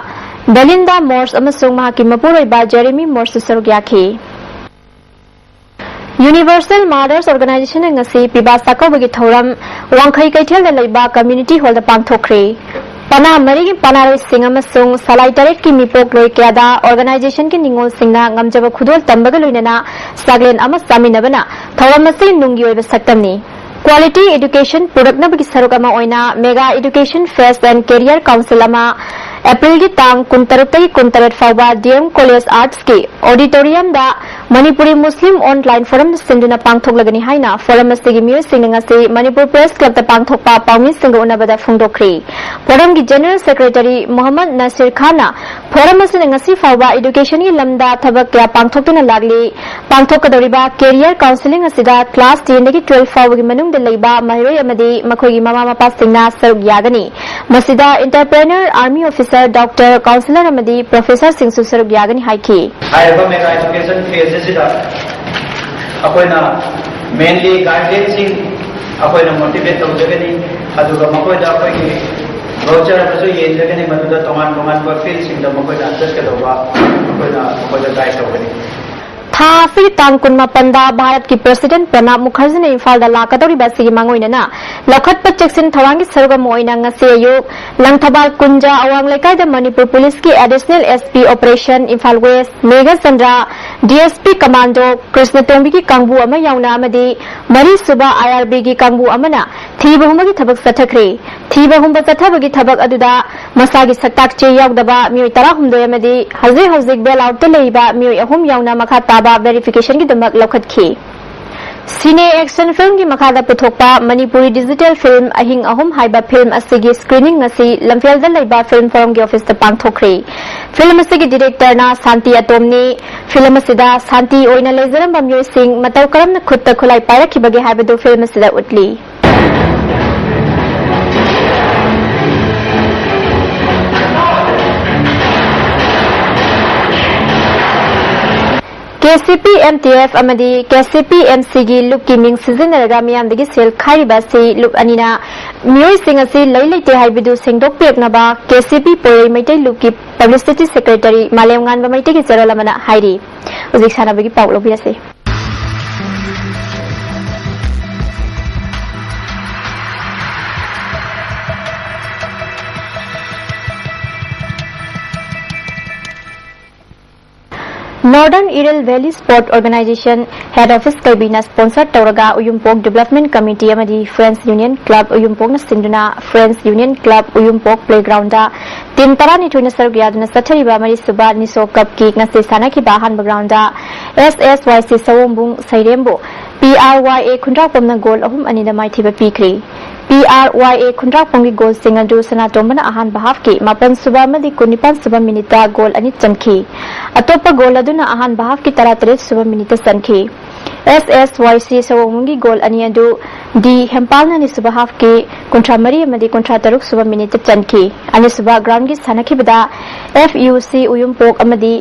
ꯕꯦꯂꯤꯟꯗꯥ ꯃꯣꯔꯁ ꯑꯃꯁꯨꯡ ꯃꯍꯥꯛꯀꯤ ꯃꯄꯨꯔꯣꯏꯕ ꯖꯦꯔꯦꯃꯤ ꯃꯣꯔꯁꯁꯨ ꯁꯔꯨꯛ ꯌꯥꯈꯤ꯫ Universal Mothers Organization ꯅ ꯉꯁꯤ ꯄꯤꯕꯥ ꯆꯥꯛꯀꯧꯕꯒꯤ ꯊꯧꯔꯝ ꯋꯥꯡꯈꯩ ꯀꯩꯊꯦꯜꯗ ꯂꯩꯕ community hall ꯗ ꯄꯥꯡꯊꯣꯛꯈ꯭ꯔꯦ꯫ ꯄꯅꯥ ꯃꯔꯤꯒꯤ ꯄꯅꯥꯔꯣꯏꯁꯤꯡ ꯑꯃꯁꯨꯡ ꯁꯂꯥꯏ ꯇꯔꯦꯠꯀꯤ ꯃꯤꯄꯣꯛꯂꯣꯏ ꯀꯌꯥꯗ organization ꯒꯤ ꯅꯤꯉꯣꯜꯁꯤꯡꯅ ꯉꯝꯖꯕ ꯈꯨꯗꯣꯜ ꯇꯝꯕꯒ ꯂꯣꯏꯅꯅ ꯆꯥꯛꯂꯦꯟ ꯑꯃ ꯆꯥꯃꯤꯟꯅꯕꯅ ꯊꯧꯔꯝ ꯑꯁꯤ ꯅꯨꯡꯒꯤ ꯑꯣꯏꯕ ꯁꯛꯇꯝꯅꯤ꯫ Quality education ꯄꯨꯔꯛꯅꯕꯒꯤ ꯁꯔꯨꯛ ꯑꯃ ꯑꯣꯏꯅ Mega Education Fest and Career Council ꯑꯃ ꯑꯦꯄ꯭ꯔꯤꯜꯒꯤ ꯇꯥꯡ ꯀꯨꯟꯇꯔꯨꯛꯇꯒꯤ ꯀꯨꯟꯇꯔꯦꯠ ꯐꯥꯎꯕ D M College Arts ꯀꯤ auditorium ꯗ ꯃꯅꯤꯄꯨꯔꯤ ꯃꯨꯁꯂꯤꯝ online forum ꯅ ꯁꯤꯟꯗꯨꯅ ꯄꯥꯡꯊꯣꯛꯂꯒꯅꯤ ꯍꯥꯏꯅ forum ꯑꯁꯤꯒꯤ ꯃꯤꯑꯣꯏꯁꯤꯡꯅ ꯉꯁꯤ ꯃꯅꯤꯄꯨꯔ Press Club ꯇ ꯄꯥꯡꯊꯣꯛꯄ ꯄꯥꯎꯃꯤꯁꯤꯡꯒ ꯎꯅꯕꯗ ꯐꯣꯡꯗꯣꯛꯈ꯭ꯔꯤ꯫ Forum ꯒꯤ General Secretary ꯃꯣꯍꯝꯃꯗ ꯅꯁꯤꯔ ꯈꯥꯟꯅ forum ꯑꯁꯤꯅ ꯉꯁꯤ ꯐꯥꯎꯕ education ꯒꯤ ꯂꯝꯗ ꯊꯕꯛ ꯀꯌꯥ ꯄꯥꯡꯊꯣꯛꯇꯨꯅ ꯂꯥꯛꯂꯤ꯫ ꯄꯥꯡꯊꯣꯛꯀꯗꯧꯔꯤꯕ career counselling ꯑꯁꯤꯗ class ten ꯗꯒꯤ twelve ꯐꯥꯎꯕꯒꯤ ꯃꯅꯨꯡꯗ ꯂꯩꯕ ꯃꯍꯩꯔꯣꯏ ꯑꯃꯗꯤ ꯃꯈꯣꯏꯒꯤ ꯃꯃꯥ ꯃꯄꯥꯁꯤꯡꯅ ꯁꯔꯨꯛ ꯌꯥꯒꯅꯤ꯫ ꯃꯁꯤꯗ entrepreneur, army officer, doctor, counsellor ꯑꯃꯗꯤ professor ꯁꯤꯡꯁꯨ ꯁꯔꯨꯛ ꯌꯥꯒꯅꯤ ꯍꯥꯏꯈꯤ꯫ ꯍꯥꯏꯔꯤꯕ Mega Education Fest ꯑꯁꯤꯗ ꯑꯩꯈꯣꯏꯅ mainly guardian ꯁꯤꯡ ꯑꯩꯈꯣꯏꯅ motivate ꯇꯧꯖꯒꯅꯤ, ꯑꯗꯨꯒ ꯃꯈꯣꯏꯗ ꯑꯩꯈꯣꯏꯒꯤ voucher ꯑꯃꯁꯨ ꯌꯦꯟꯖꯒꯅꯤ, ꯃꯗꯨꯗ ꯇꯣꯉꯥꯟ ꯇꯣꯉꯥꯟꯕ field ꯁꯤꯡꯗ ꯃꯈꯣꯏꯅ ꯆꯠꯀꯗꯧꯕ ꯑꯩꯈꯣꯏꯅ ꯃꯈꯣꯏꯗ guide ꯇꯧꯒꯅꯤ꯫ ꯊꯥ ꯑꯁꯤꯒꯤ ꯇꯥꯡ ꯀꯨꯟꯃꯥꯄꯟꯗ ꯚꯥꯔꯠꯀꯤ President ꯄ꯭ꯔꯅꯥꯕ ꯃꯨꯈꯔꯖꯤꯅ ꯏꯝꯐꯥꯜꯗ ꯂꯥꯛꯀꯗꯧꯔꯤꯕ ꯑꯁꯤꯒꯤ ꯃꯥꯡꯑꯣꯏꯅꯅ ꯂꯧꯈꯠꯄ ꯆꯦꯛꯁꯤꯟ ꯊꯧꯔꯥꯡꯒꯤ ꯁꯔꯨꯛ ꯑꯃ ꯑꯣꯏꯅ ꯉꯁꯤ ꯑꯌꯨꯛ ꯂꯪꯊꯕꯥꯜ ꯀꯨꯟꯖꯥ ꯑꯋꯥꯡ ꯂꯩꯀꯥꯏꯗ ꯃꯅꯤꯄꯨꯔ ꯄꯨꯂꯤꯁꯀꯤ Additional S P Operation Imphal West Meghachandra, D S P Commando ꯀ꯭ꯔꯤꯁꯅꯇꯣꯝꯕꯤꯒꯤ ꯀꯥꯡꯕꯨ ꯑꯃ ꯌꯥꯎꯅ ꯑꯃꯗꯤ ꯃꯔꯤꯁꯨꯕ I R B ꯒꯤ ꯀꯥꯡꯕꯨ ꯑꯃꯅ ꯊꯤꯕ ꯍꯨꯝꯕꯒꯤ ꯊꯕꯛ ꯆꯠꯊꯈ꯭ꯔꯦ꯫ ꯊꯤꯕ ꯍꯨꯝꯕ ꯆꯠꯊꯕꯒꯤ ꯊꯕꯛ ꯑꯗꯨꯗ ꯃꯁꯥꯒꯤ ꯁꯛꯇꯥꯛ ꯆꯦ ꯌꯥꯎꯗꯕ ꯃꯤꯑꯣꯏ ꯇꯔꯥꯍꯨꯝꯗꯣꯏ ꯑꯃꯗꯤ ꯍꯧꯖꯤꯛ ꯍꯧꯖꯤꯛ bail out ꯇ ꯂꯩꯔꯤꯕ ꯃꯤꯑꯣꯏ ꯑꯍꯨꯝ ꯌꯥꯎꯅ ꯃꯈꯥ ꯇꯥꯕ verification ꯒꯤꯗꯃꯛ ꯂꯧꯈꯠꯈꯤ꯫ Cine Action Film ꯒꯤ ꯃꯈꯥꯗ ꯄꯨꯊꯣꯛꯄ ꯃꯅꯤꯄꯨꯔꯤ digital film ꯑꯍꯤꯡ ꯑꯍꯨꯝ ꯍꯥꯏꯕ film ꯑꯁꯤꯒꯤ screening ꯉꯁꯤ ꯂꯝꯐꯦꯜꯗ ꯂꯩꯕ Film Forum ꯒꯤ office ꯇ ꯄꯥꯡꯊꯣꯛꯈ꯭ꯔꯦ꯫ Film ꯑꯁꯤꯒꯤ director ꯅ ꯁꯥꯟꯇꯤ ꯑꯇꯣꯝꯅꯤ꯫ Film ꯑꯁꯤꯗ ꯁꯥꯟꯇꯤ ꯑꯣꯏꯅ ꯂꯩꯖꯔꯝꯕ ꯃꯤꯑꯣꯏꯁꯤꯡ ꯃꯇꯧ ꯀꯔꯝꯅ ꯈꯨꯠꯇ ꯈꯨꯠꯂꯥꯏ ꯄꯥꯏꯔꯛꯈꯤꯕꯒꯦ ꯍꯥꯏꯕꯗꯨ film ꯑꯁꯤꯗ ꯎꯠꯂꯤ꯫ K C P M T F ꯑꯃꯗꯤ ꯀꯦ ꯁꯤ ꯄꯤ ꯑꯦꯝ ꯁꯤꯒꯤ ꯂꯨꯞꯀꯤ ꯃꯤꯡ ꯁꯤꯖꯤꯟꯅꯔꯒ ꯃꯤꯌꯥꯝꯗꯒꯤ ꯁꯦꯜ ꯈꯥꯏꯔꯤꯕ ꯑꯁꯤ ꯂꯨꯞ ꯑꯅꯤꯅ ꯃꯤꯑꯣꯏꯁꯤꯡ ꯑꯁꯤ ꯂꯩ ꯂꯩꯇꯦ ꯍꯥꯏꯕꯗꯨ ꯁꯦꯡꯗꯣꯛꯄꯤꯔꯛꯅꯕ ꯀꯦ ꯁꯤ ꯄꯤ ꯄꯣꯏꯔꯩ ꯃꯩꯇꯩ ꯂꯨꯞꯀꯤ ꯄꯕ꯭ꯂꯤꯁꯤꯇꯤ ꯁꯦꯀ꯭ꯔꯦꯇꯔꯤ ꯃꯥꯂꯦꯝꯉꯥꯟꯕ ꯃꯩꯇꯩꯒꯤ ꯆꯦꯔꯣꯜ ꯑꯃꯅ ꯍꯥꯏꯔꯤ꯫ ꯍꯧꯖꯤꯛ ꯁꯥꯟꯅꯕꯒꯤ ꯄꯥꯎ ꯂꯧꯕꯤꯔꯁꯤ꯫ Northern Iril Valley Sport Organization Head Office ꯀꯩꯕꯤꯅ sponsor ꯇꯧꯔꯒ ꯎꯌꯨꯝꯄꯣꯛ Development Committee ꯑꯃꯗꯤ Friends Union Club ꯎꯌꯨꯝꯄꯣꯛꯅ ꯁꯤꯟꯗꯨꯅ Friends Union Club ꯎꯌꯨꯝꯄꯣꯛ playgroundꯗ team ꯇꯔꯥꯅꯤꯊꯣꯏꯅ ꯁꯔꯨꯛ ꯌꯥꯗꯨꯅ ꯆꯠꯊꯔꯤꯕ ꯃꯔꯤꯁꯨꯕ ꯅꯤꯁꯣ cupꯀꯤ ꯉꯁꯤ ꯁꯥꯟꯅꯈꯤꯕ ꯑꯍꯥꯟꯕ roundꯗ S S Y C ꯁꯑꯣꯝꯕꯨꯡ ꯁꯩꯔꯦꯝꯕꯨ P R Y A ꯈꯨꯟꯗ꯭ꯔꯥꯛꯄꯝꯅ goal ꯑꯍꯨꯝ ꯑꯅꯤꯗ ꯃꯥꯏꯊꯤꯕ ꯄꯤꯈ꯭ꯔꯦ꯫ P R Y A ꯈꯨꯟꯗ꯭ꯔꯥꯛꯄꯝꯒꯤ goalꯁꯤꯡ ꯑꯗꯨ ꯁꯅꯥꯇꯣꯝꯕꯅ ꯑꯍꯥꯟꯕ halfꯀꯤ ꯃꯥꯄꯟ ꯁꯨꯕ ꯑꯃꯗꯤ ꯀꯨꯟꯅꯤꯄꯥꯟ ꯁꯨꯕ minuteꯇ goal ꯑꯅꯤ ꯆꯟꯈꯤ꯫ ꯑꯇꯣꯞꯄ goal ꯑꯗꯨꯅ ꯑꯍꯥꯟꯕ halfꯀꯤ ꯇꯔꯥꯇꯔꯦꯠ ꯁꯨꯕ minuteꯇ ꯆꯟꯈꯤ꯫ S S Y C ꯁꯑꯣꯝꯕꯨꯡꯒꯤ goal ꯑꯅꯤ ꯑꯗꯨ D ꯍꯦꯝꯄꯥꯜꯅ ꯑꯅꯤꯁꯨꯕ halfꯀꯤ ꯀꯨꯟꯊ꯭ꯔꯥ ꯃꯔꯤ ꯑꯃꯗꯤ ꯀꯨꯟꯊ꯭ꯔꯥ ꯇꯔꯨꯛ ꯁꯨꯕ minuteꯇ ꯆꯟꯈꯤ꯫ ꯑꯅꯤꯁꯨꯕ groundꯒꯤ ꯁꯥꯟꯅꯈꯤꯕꯗ F U C ꯎꯌꯨꯝꯄꯣꯛ ꯑꯃꯗꯤ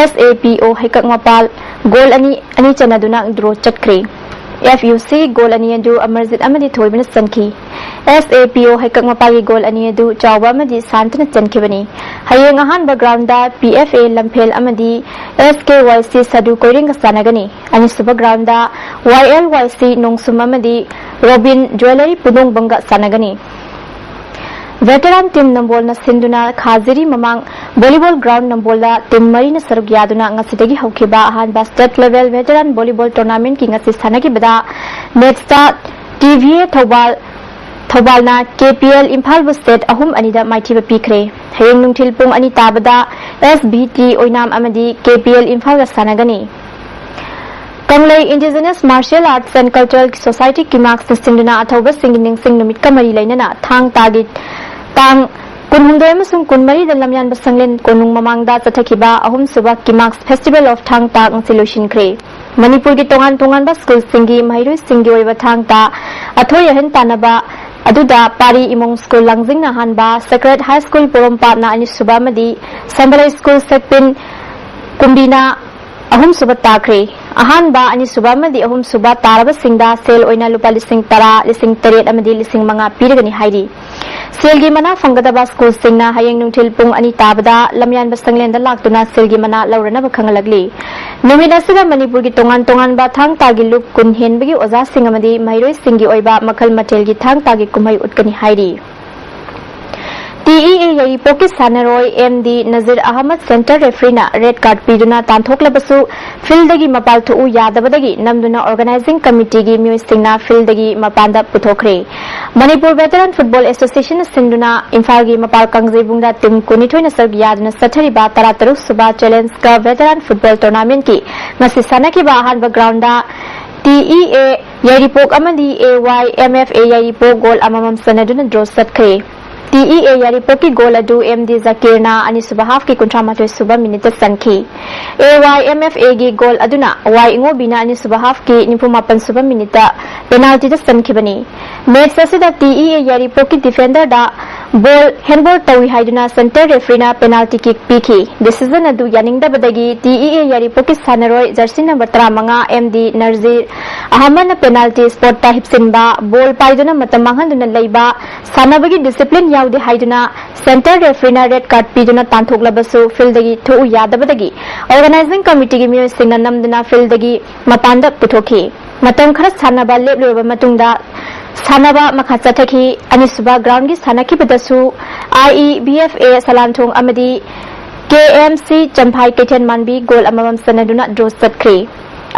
S A P O ꯍꯩꯀꯛ ꯃꯄꯥꯜ goal ꯑꯅꯤ ꯑꯅꯤ ꯆꯟꯅꯗꯨꯅ draw ꯆꯠꯈ꯭ꯔꯦ꯫ F U C goal ꯑꯅꯤ ꯑꯗꯨ ꯑꯃꯔꯖꯤꯠ ꯑꯃꯗꯤ ꯊꯣꯏꯕꯅ ꯆꯟꯈꯤ꯫ S A P O ꯍꯩꯀꯛ ꯃꯄꯥꯜꯒꯤ goal ꯑꯅꯤ ꯑꯗꯨ ꯆꯥꯎꯕ ꯑꯃꯗꯤ ꯁꯥꯟꯇꯅ ꯆꯟꯈꯤꯕꯅꯤ꯫ ꯍꯌꯦꯡ ꯑꯍꯥꯟꯕ groundꯗ P F A ꯂꯝꯐꯦꯜ ꯑꯃꯗꯤ S K Y C ꯁꯗꯨ ꯀꯣꯏꯔꯦꯡꯒ ꯁꯥꯟꯅꯒꯅꯤ꯫ ꯑꯅꯤꯁꯨꯕ groundꯗ Y L Y C ꯅꯣꯡꯁꯨꯝ ꯑꯃꯗꯤ ꯔꯣꯕꯤꯟ ꯖ꯭ꯋꯦꯂꯔꯤ ꯄꯨꯗꯣꯡꯕꯝꯒ ꯁꯥꯟꯅꯒꯅꯤ꯫ Veteran team ꯅꯝꯕꯣꯜꯅ ꯁꯤꯟꯗꯨꯅ ꯈꯥꯖꯤꯔꯤ ꯃꯃꯥꯡ volleyball ground ꯅꯝꯕꯣꯜꯗ team ꯃꯔꯤꯅ ꯁꯔꯨꯛ ꯌꯥꯗꯨꯅ ꯉꯁꯤꯗꯒꯤ ꯍꯧꯈꯤꯕ ꯑꯍꯥꯟꯕ state level veteran volleyball tournamentꯀꯤ ꯉꯁꯤ ꯁꯥꯟꯅꯈꯤꯕꯗ matchꯇ T V A Thoubal, ꯊꯧꯕꯥꯜꯅ K P L ꯏꯝꯐꯥꯜꯕꯨ set ꯑꯍꯨꯝ ꯑꯅꯤꯗ ꯃꯥꯏꯊꯤꯕ ꯄꯤꯈ꯭ꯔꯦ꯫ ꯍꯌꯦꯡ ꯅꯨꯡꯊꯤꯜ ꯄꯨꯡ ꯑꯅꯤ ꯇꯥꯕꯗ S B T ꯑꯣꯏꯅꯥꯝ ꯑꯃꯗꯤ K P L ꯏꯝꯐꯥꯜꯒ ꯁꯥꯟꯅꯒꯅꯤ꯫ ꯀꯪꯂꯩ Indigenous Martial Arts and Cultural Society ꯀꯤꯃꯥꯛꯁꯅ ꯁꯤꯟꯗꯨꯅ ꯑꯊꯧꯕꯁꯤꯡꯒꯤ ꯅꯤꯡꯁꯤꯡ ꯅꯨꯃꯤꯠꯀ ꯃꯔꯤ ꯂꯩꯅꯅ ꯊꯥꯡ ꯇꯥꯒꯤ ꯇꯥꯡ ꯀꯨꯟꯍꯨꯝꯗꯣꯏ ꯑꯃꯁꯨꯡ ꯀꯨꯟꯃꯔꯤꯗ ꯂꯝꯌꯥꯟꯕ ꯁꯪꯂꯦꯟ ꯀꯣꯅꯨꯡ ꯃꯃꯥꯡꯗ ꯆꯠꯊꯈꯤꯕ ꯑꯍꯨꯝꯁꯨꯕ ꯀꯤꯃꯥꯛꯁ Festival of ꯊꯥꯡ ꯇꯥ ꯉꯁꯤ ꯂꯣꯏꯁꯤꯟꯈ꯭ꯔꯦ꯫ ꯃꯅꯤꯄꯨꯔꯒꯤ ꯇꯣꯉꯥꯟ ꯇꯣꯉꯥꯟꯕ schoolꯁꯤꯡꯒꯤ ꯃꯍꯩꯔꯣꯏꯁꯤꯡꯒꯤ ꯑꯣꯏꯕ ꯊꯥꯡ ꯇꯥ ꯑꯊꯣꯏ ꯑꯍꯦꯟ ꯇꯥꯟꯅꯕ ꯑꯗꯨꯗ ꯄꯥꯔꯤ ꯏꯃꯣꯡ school ꯂꯥꯡꯖꯤꯡꯅ ꯑꯍꯥꯟꯕ, Sacred High School ꯄꯣꯔꯣꯝꯄꯥꯠꯅ ꯑꯅꯤꯁꯨꯕ ꯑꯃꯗꯤ ꯁꯝꯕꯂꯩ school ꯁꯦꯛꯄꯤꯟ ꯀꯨꯝꯕꯤꯅ ꯑꯍꯨꯝꯁꯨꯕ ꯇꯥꯈ꯭ꯔꯦ꯫ ꯑꯍꯥꯟꯕ, ꯑꯅꯤꯁꯨꯕ ꯑꯃꯗꯤ ꯑꯍꯨꯝꯁꯨꯕ ꯇꯥꯔꯕꯁꯤꯡꯗ ꯁꯦꯜ ꯑꯣꯏꯅ ꯂꯨꯄꯥ ꯂꯤꯁꯤꯡ ꯇꯔꯥ, ꯂꯤꯁꯤꯡ ꯇꯔꯦꯠ ꯑꯃꯗꯤ ꯂꯤꯁꯤꯡ ꯃꯉꯥ ꯄꯤꯔꯒꯅꯤ ꯍꯥꯏꯔꯤ꯫ ꯁꯦꯜꯒꯤ ꯃꯅꯥ ꯐꯪꯒꯗꯕ ꯁ꯭ꯀꯨꯜꯁꯤꯡꯅ ꯍꯌꯦꯡ ꯅꯨꯡꯊꯤꯜ ꯄꯨꯡ ꯑꯅꯤ ꯇꯥꯕꯗ ꯂꯝꯌꯥꯟꯕ ꯁꯪꯂꯦꯟꯗ ꯂꯥꯛꯇꯨꯅ ꯁꯦꯜꯒꯤ ꯃꯅꯥ ꯂꯧꯔꯅꯕ ꯈꯪꯍꯜꯂꯛꯂꯤ꯫ ꯅꯨꯃꯤꯠ ꯑꯁꯤꯗ ꯃꯅꯤꯄꯨꯔꯒꯤ ꯇꯣꯉꯥꯟ ꯇꯣꯉꯥꯟꯕ ꯊꯥꯡ ꯇꯥꯒꯤ ꯂꯨꯞ ꯀꯨꯟ ꯍꯦꯟꯕꯒꯤ ꯑꯣꯖꯥꯁꯤꯡ ꯑꯃꯗꯤ ꯃꯍꯩꯔꯣꯏꯁꯤꯡꯒꯤ ꯑꯣꯏꯕ ꯃꯈꯜ ꯃꯊꯦꯜꯒꯤ ꯊꯥꯡ ꯇꯥꯒꯤ ꯀꯨꯝꯍꯩ ꯎꯠꯀꯅꯤ ꯍꯥꯏꯔꯤ꯫ ꯇꯤ ꯏ ꯑꯦ ꯌꯥꯏꯔꯤꯄꯣꯛꯀꯤ ꯁꯥꯟꯅꯔꯣꯏ M D Nazir Ahmad centre ꯔꯦꯐ꯭ꯔꯤꯅ ꯔꯦꯗ ꯀꯥꯔꯗ ꯄꯤꯗꯨꯅ ꯇꯥꯟꯊꯣꯛꯂꯕꯁꯨ, ꯐꯤꯜꯗꯒꯤ ꯃꯄꯥꯜ ꯊꯣꯛꯎ ꯌꯥꯗꯕꯗꯒꯤ ꯅꯝꯗꯨꯅ ꯑꯣꯔꯒꯅꯥꯏꯖꯤꯡ ꯀꯃꯤꯇꯤꯒꯤ ꯃꯤꯑꯣꯏꯁꯤꯡꯅ ꯐꯤꯜꯗꯒꯤ ꯃꯄꯥꯟꯗ ꯄꯨꯊꯣꯛꯈ꯭ꯔꯦ꯫ ꯃꯅꯤꯄꯨꯔ ꯚꯦꯇꯔꯥꯟ ꯐꯨꯠꯕꯣꯜ ꯑꯦꯁꯣꯁꯤꯌꯦꯁꯟꯅ ꯁꯤꯟꯗꯨꯅ ꯏꯝꯐꯥꯜꯒꯤ ꯃꯄꯥꯜ ꯀꯥꯡꯖꯩꯕꯨꯡꯗ ꯇꯤꯝ ꯀꯨꯟꯅꯤꯊꯣꯏꯅ ꯁꯔꯨꯛ ꯌꯥꯗꯨꯅ ꯆꯠꯊꯔꯤꯕ ꯇꯔꯥꯇꯔꯨꯛ ꯁꯨꯕ ꯆꯦꯂꯦꯟꯖꯀ ꯚꯦꯇꯔꯥꯟ ꯐꯨꯠꯕꯣꯜ ꯇꯣꯔꯅꯥꯃꯦꯟꯠꯀꯤ ꯉꯁꯤ ꯁꯥꯟꯅꯈꯤꯕ ꯑꯍꯥꯟꯕ ꯒ꯭ꯔꯥꯎꯟꯗ ꯇꯤ ꯏ ꯑꯦ ꯌꯥꯏꯔꯤꯄꯣꯛ ꯑꯃꯗꯤ ꯑꯦ ꯋꯥꯏ M F A Yairipok goal ꯑꯃꯃꯝ ꯆꯟꯅꯗꯨꯅ ꯗ꯭ꯔꯣ ꯆꯠꯈ꯭ꯔꯦ꯫ ꯇꯤ ꯏ ꯑꯦ ꯌꯥꯏꯔꯤꯄꯣꯛꯀꯤ ꯒꯣꯜ ꯑꯗꯨ ꯑꯦꯝ ꯗꯤ ꯖꯀꯤꯔꯅ ꯑꯅꯤꯁꯨꯕ ꯍꯥꯐꯀꯤ ꯀꯨꯟꯊ꯭ꯔꯥ ꯃꯥꯊꯣꯏ ꯁꯨꯕ ꯃꯤꯅꯤꯠꯇ ꯆꯟꯈꯤ꯫ ꯑꯦ ꯋꯥꯏ ꯑꯦꯝ ꯑꯦꯐ ꯑꯦꯒꯤ ꯒꯣꯜ ꯑꯗꯨꯅ ꯋꯥꯏ ꯏꯉꯣꯕꯤꯅ ꯑꯅꯤꯁꯨꯕ ꯍꯥꯐꯀꯤ ꯅꯤꯐꯨ ꯃꯥꯄꯟ ꯁꯨꯕ ꯃꯤꯅꯤꯠꯇ ꯄꯦꯅꯥꯜꯇꯤꯗ ꯆꯟꯈꯤꯕꯅꯤ꯫ ꯃꯦꯆ ꯑꯁꯤꯗ ꯇꯤ ꯏ ꯑꯦ ꯌꯥꯏꯔꯤꯄꯣꯛꯀꯤ ꯗꯤꯐꯦꯟꯗꯔꯗ ꯕꯣꯜ ꯍꯦꯟꯕꯣꯜ ꯇꯧꯏ ꯍꯥꯏꯗꯨꯅ ꯁꯦꯟꯇꯔ ꯔꯦꯐ꯭ꯔꯤꯅ ꯄꯦꯅꯥꯜꯇꯤ ꯀꯤꯛ ꯄꯤꯈꯤ꯫ ꯗꯤꯁꯤꯖꯟ ꯑꯗꯨ ꯌꯥꯅꯤꯡꯗꯕꯗꯒꯤ ꯇꯤ ꯏ ꯑꯦ ꯌꯥꯏꯔꯤꯄꯣꯛꯀꯤ ꯁꯥꯟꯅꯔꯣꯏ ꯖꯔꯁꯤ ꯅꯝꯕꯔ ꯇꯔꯥꯃꯉꯥ ꯑꯦꯝ ꯗꯤ ꯅꯔꯖꯤꯔ ꯑꯍꯃꯗꯅ ꯄꯦꯅꯥꯜꯇꯤ ꯁ꯭ꯄꯣꯠꯇ ꯍꯤꯞꯆꯤꯟꯕ, ꯕꯣꯜ ꯄꯥꯏꯗꯨꯅ ꯃꯇꯝ ꯃꯥꯡꯍꯟꯗꯨꯅ ꯂꯩꯕ, ꯁꯥꯟꯅꯕꯒꯤ ꯗꯤꯁꯤꯄ꯭ꯂꯤꯟ ꯌꯥꯎꯗꯦ ꯍꯥꯏꯗꯨꯅ ꯁꯦꯟꯇꯔ ꯔꯦꯐ꯭ꯔꯤꯅ ꯔꯦꯗ ꯀꯥꯔꯗ ꯄꯤꯗꯨꯅ ꯇꯥꯟꯊꯣꯛꯂꯕꯁꯨ ꯐꯤꯜꯗꯒꯤ ꯊꯣꯛꯎ ꯌꯥꯗꯕꯗꯒꯤ ꯑꯣꯔꯒꯅꯥꯏꯖꯤꯡ ꯀꯃꯤꯇꯤꯒꯤ ꯃꯤꯑꯣꯏꯁꯤꯡꯅ ꯅꯝꯗꯨꯅ ꯐꯤꯜꯗꯒꯤ ꯃꯄꯥꯟꯗ ꯄꯨꯊꯣꯛꯈꯤ꯫ ꯃꯇꯝ ꯈꯔ ꯁꯥꯟꯅꯕ ꯂꯦꯞꯂꯨꯔꯕ ꯃꯇꯨꯡꯗ ꯁꯥꯟꯅꯕ ꯃꯈꯥ ꯆꯠꯊꯈꯤ꯫ ꯑꯅꯤꯁꯨꯕ ꯒ꯭ꯔꯥꯎꯟꯒꯤ ꯁꯥꯟꯅꯈꯤꯕꯗꯁꯨ ꯑꯥꯏ ꯏ ꯚꯤ ꯑꯦꯐ ꯑꯦ ꯁꯂꯥꯟꯊꯣꯡ ꯑꯃꯗꯤ ꯀꯦ ꯑꯦꯝ ꯁꯤ ꯆꯝꯐꯥꯏ ꯀꯩꯊꯦꯜ ꯃꯥꯟꯕꯤ ꯒꯣꯜ ꯑꯃꯃꯝ ꯆꯟꯅꯗꯨꯅ ꯗ꯭ꯔꯣ ꯆꯠꯈ꯭ꯔꯦ꯫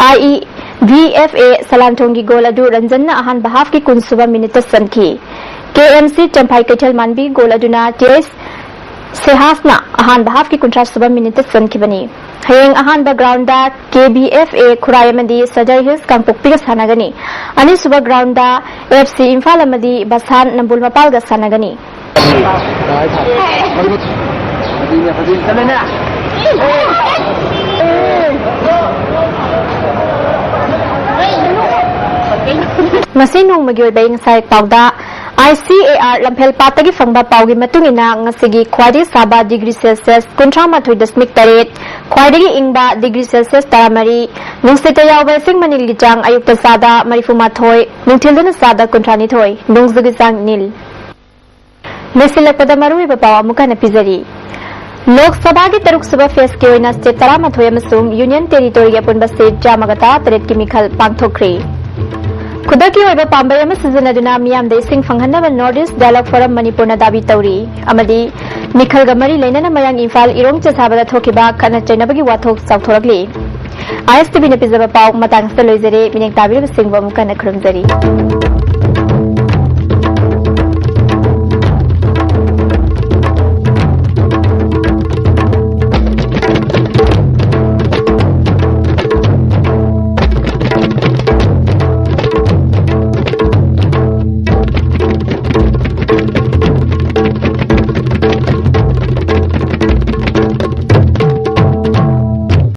ꯑꯥꯏ E V F A ꯁꯂꯥꯟꯊꯣꯡꯒꯤ goal ꯑꯗꯨ ꯔꯟꯖꯟꯅ ꯑꯍꯥꯟꯕ ꯍꯥꯐꯀꯤ ꯀꯨꯟ ꯁꯨꯕ ꯃꯤꯅꯤꯠꯇ ꯆꯟꯈꯤ꯫ ꯀꯦ ꯑꯦꯝ ꯁꯤ ꯆꯝꯐꯥꯏ ꯀꯩꯊꯦꯜ ꯃꯥꯟꯕꯤ ꯒꯣꯜ ꯑꯗꯨꯅ ꯇꯤ ꯑꯦꯁ ꯁꯦꯍꯥꯁꯅ ꯑꯍꯥꯟꯕ ꯍꯥꯐꯀꯤ ꯀꯨꯟꯊ꯭ꯔꯥ ꯁꯨꯕ ꯃꯤꯅꯤꯠꯇ ꯆꯟꯈꯤꯕꯅꯤ꯫ ꯍꯌꯦꯡ ꯑꯍꯥꯟꯕ ground K B F A ꯈꯨꯔꯥꯏ ꯑꯃꯗꯤ ꯁꯗꯔ ꯍꯤꯜꯁ ꯀꯥꯡꯄꯣꯛꯄꯤꯒ ꯁꯥꯟꯅꯒꯅꯤ꯫ ꯑꯅꯤꯁꯨꯕ ꯒ꯭ꯔꯥꯎꯟꯗ ꯑꯦꯐ ꯁꯤ ꯏꯝꯐꯥꯜ ꯑꯃꯗꯤ ꯕꯁꯥꯟ ꯅꯝꯕꯨꯜ ꯃꯄꯥꯜꯒ ꯁꯥꯟꯅꯒꯅꯤ꯫ ꯉꯁꯤ ꯅꯣꯡꯃꯒꯤ ꯑꯣꯏꯕ ꯑꯏꯪ ꯑꯁꯥꯒꯤ ꯄꯥꯎꯗ C A R ꯂꯝꯐꯦꯜ ꯄꯥꯠꯇꯒꯤ ꯐꯪꯕ ꯄꯥꯎꯒꯤ ꯃꯇꯨꯡ ꯏꯟꯅ, ꯉꯁꯤꯒꯤ ꯈ꯭ꯋꯥꯏꯗꯒꯤ ꯁꯥꯕ ꯗꯤꯒ꯭ꯔꯤ ꯁꯦꯜꯁꯤꯌꯁ ꯀꯨꯟꯊ꯭ꯔꯥ ꯃꯥꯊꯣꯏ ꯗꯁꯃꯤꯛ ꯇꯔꯦꯠ, ꯈ꯭ꯋꯥꯏꯗꯒꯤ ꯏꯪꯕ ꯗꯤꯒ꯭ꯔꯤ ꯁꯦꯜꯁꯤꯌꯁ ꯇꯔꯥꯃꯔꯤ, ꯅꯨꯡꯁꯤꯠꯇ ꯌꯥꯎꯕ ꯏꯁꯤꯡ ꯃꯅꯤꯜꯒꯤ ꯆꯥꯡ ꯑꯌꯨꯛꯇ ꯆꯥꯗ ꯃꯔꯤꯐꯨ ꯃꯥꯊꯣꯏ, ꯅꯨꯡꯊꯤꯜꯗꯅ ꯆꯥꯗ ꯀꯨꯟꯊ꯭ꯔꯥ ꯅꯤꯊꯣꯏ, ꯅꯣꯡꯖꯨꯒꯤ ꯆꯥꯡ ꯅꯤꯜ꯫ ꯂꯣꯏꯁꯤꯜꯂꯛꯄꯗ ꯃꯔꯨꯑꯣꯏꯕ ꯄꯥꯎ ꯑꯃꯨꯛ ꯍꯟꯅ ꯄꯤꯖꯔꯤ꯫ ꯂꯣꯛ ꯁꯚꯥꯒꯤ ꯇꯔꯨꯛ ꯁꯨꯕ ꯐꯦꯁꯀꯤ ꯑꯣꯏꯅ ꯁ꯭ꯇꯦꯠ ꯇꯔꯥꯃꯥꯊꯣꯏ ꯑꯃꯁꯨꯡ ꯌꯨꯅꯤꯌꯟ ꯇꯦꯔꯤꯇꯣꯔꯤꯒꯤ ꯑꯄꯨꯟꯕ ꯁꯤꯠ ꯆꯥꯝꯃꯒ ꯇꯔꯥꯇꯔꯦꯠꯀꯤ ꯃꯤꯈꯜ ꯄꯥꯡꯊꯣꯛꯈ꯭ꯔꯦ꯫ ꯈꯨꯗꯛꯀꯤ ꯑꯣꯏꯕ ꯄꯥꯝꯕꯩ ꯑꯃ ꯁꯤꯖꯤꯟꯅꯗꯨꯅ ꯃꯤꯌꯥꯝꯗ ꯏꯁꯤꯡ ꯐꯪꯍꯟꯅꯕ ꯅꯣꯔꯠ ꯏꯁ ꯗꯥꯏꯂꯣꯒ ꯐꯣꯔꯝ ꯃꯅꯤꯄꯨꯔꯅ ꯗꯥꯕꯤ ꯇꯧꯔꯤ ꯑꯃꯗꯤ ꯃꯤꯈꯜꯒ ꯃꯔꯤ ꯂꯩꯅꯅ ꯃꯌꯥꯡ ꯏꯝꯐꯥꯜ ꯏꯔꯣꯡ ꯆꯦꯁꯥꯕꯗ ꯊꯣꯛꯈꯤꯕ ꯈꯠꯅ ꯆꯩꯅꯕꯒꯤ ꯋꯥꯊꯣꯛ ꯆꯥꯎꯊꯣꯔꯛꯂꯤ꯫ ꯑꯥꯏ ꯑꯦꯁ ꯇꯤ ꯚꯤꯅ ꯄꯤꯖꯕ ꯄꯥꯎ ꯃꯇꯥꯡ ꯑꯁꯤꯗ ꯂꯣꯏꯖꯔꯦ꯫ ꯃꯤꯠꯌꯦꯡ ꯇꯥꯕꯤꯔꯤꯕꯁꯤꯡꯕꯨ ꯑꯃꯨꯛ ꯍꯟꯅ ꯈꯨꯔꯨꯝꯖꯔꯤ꯫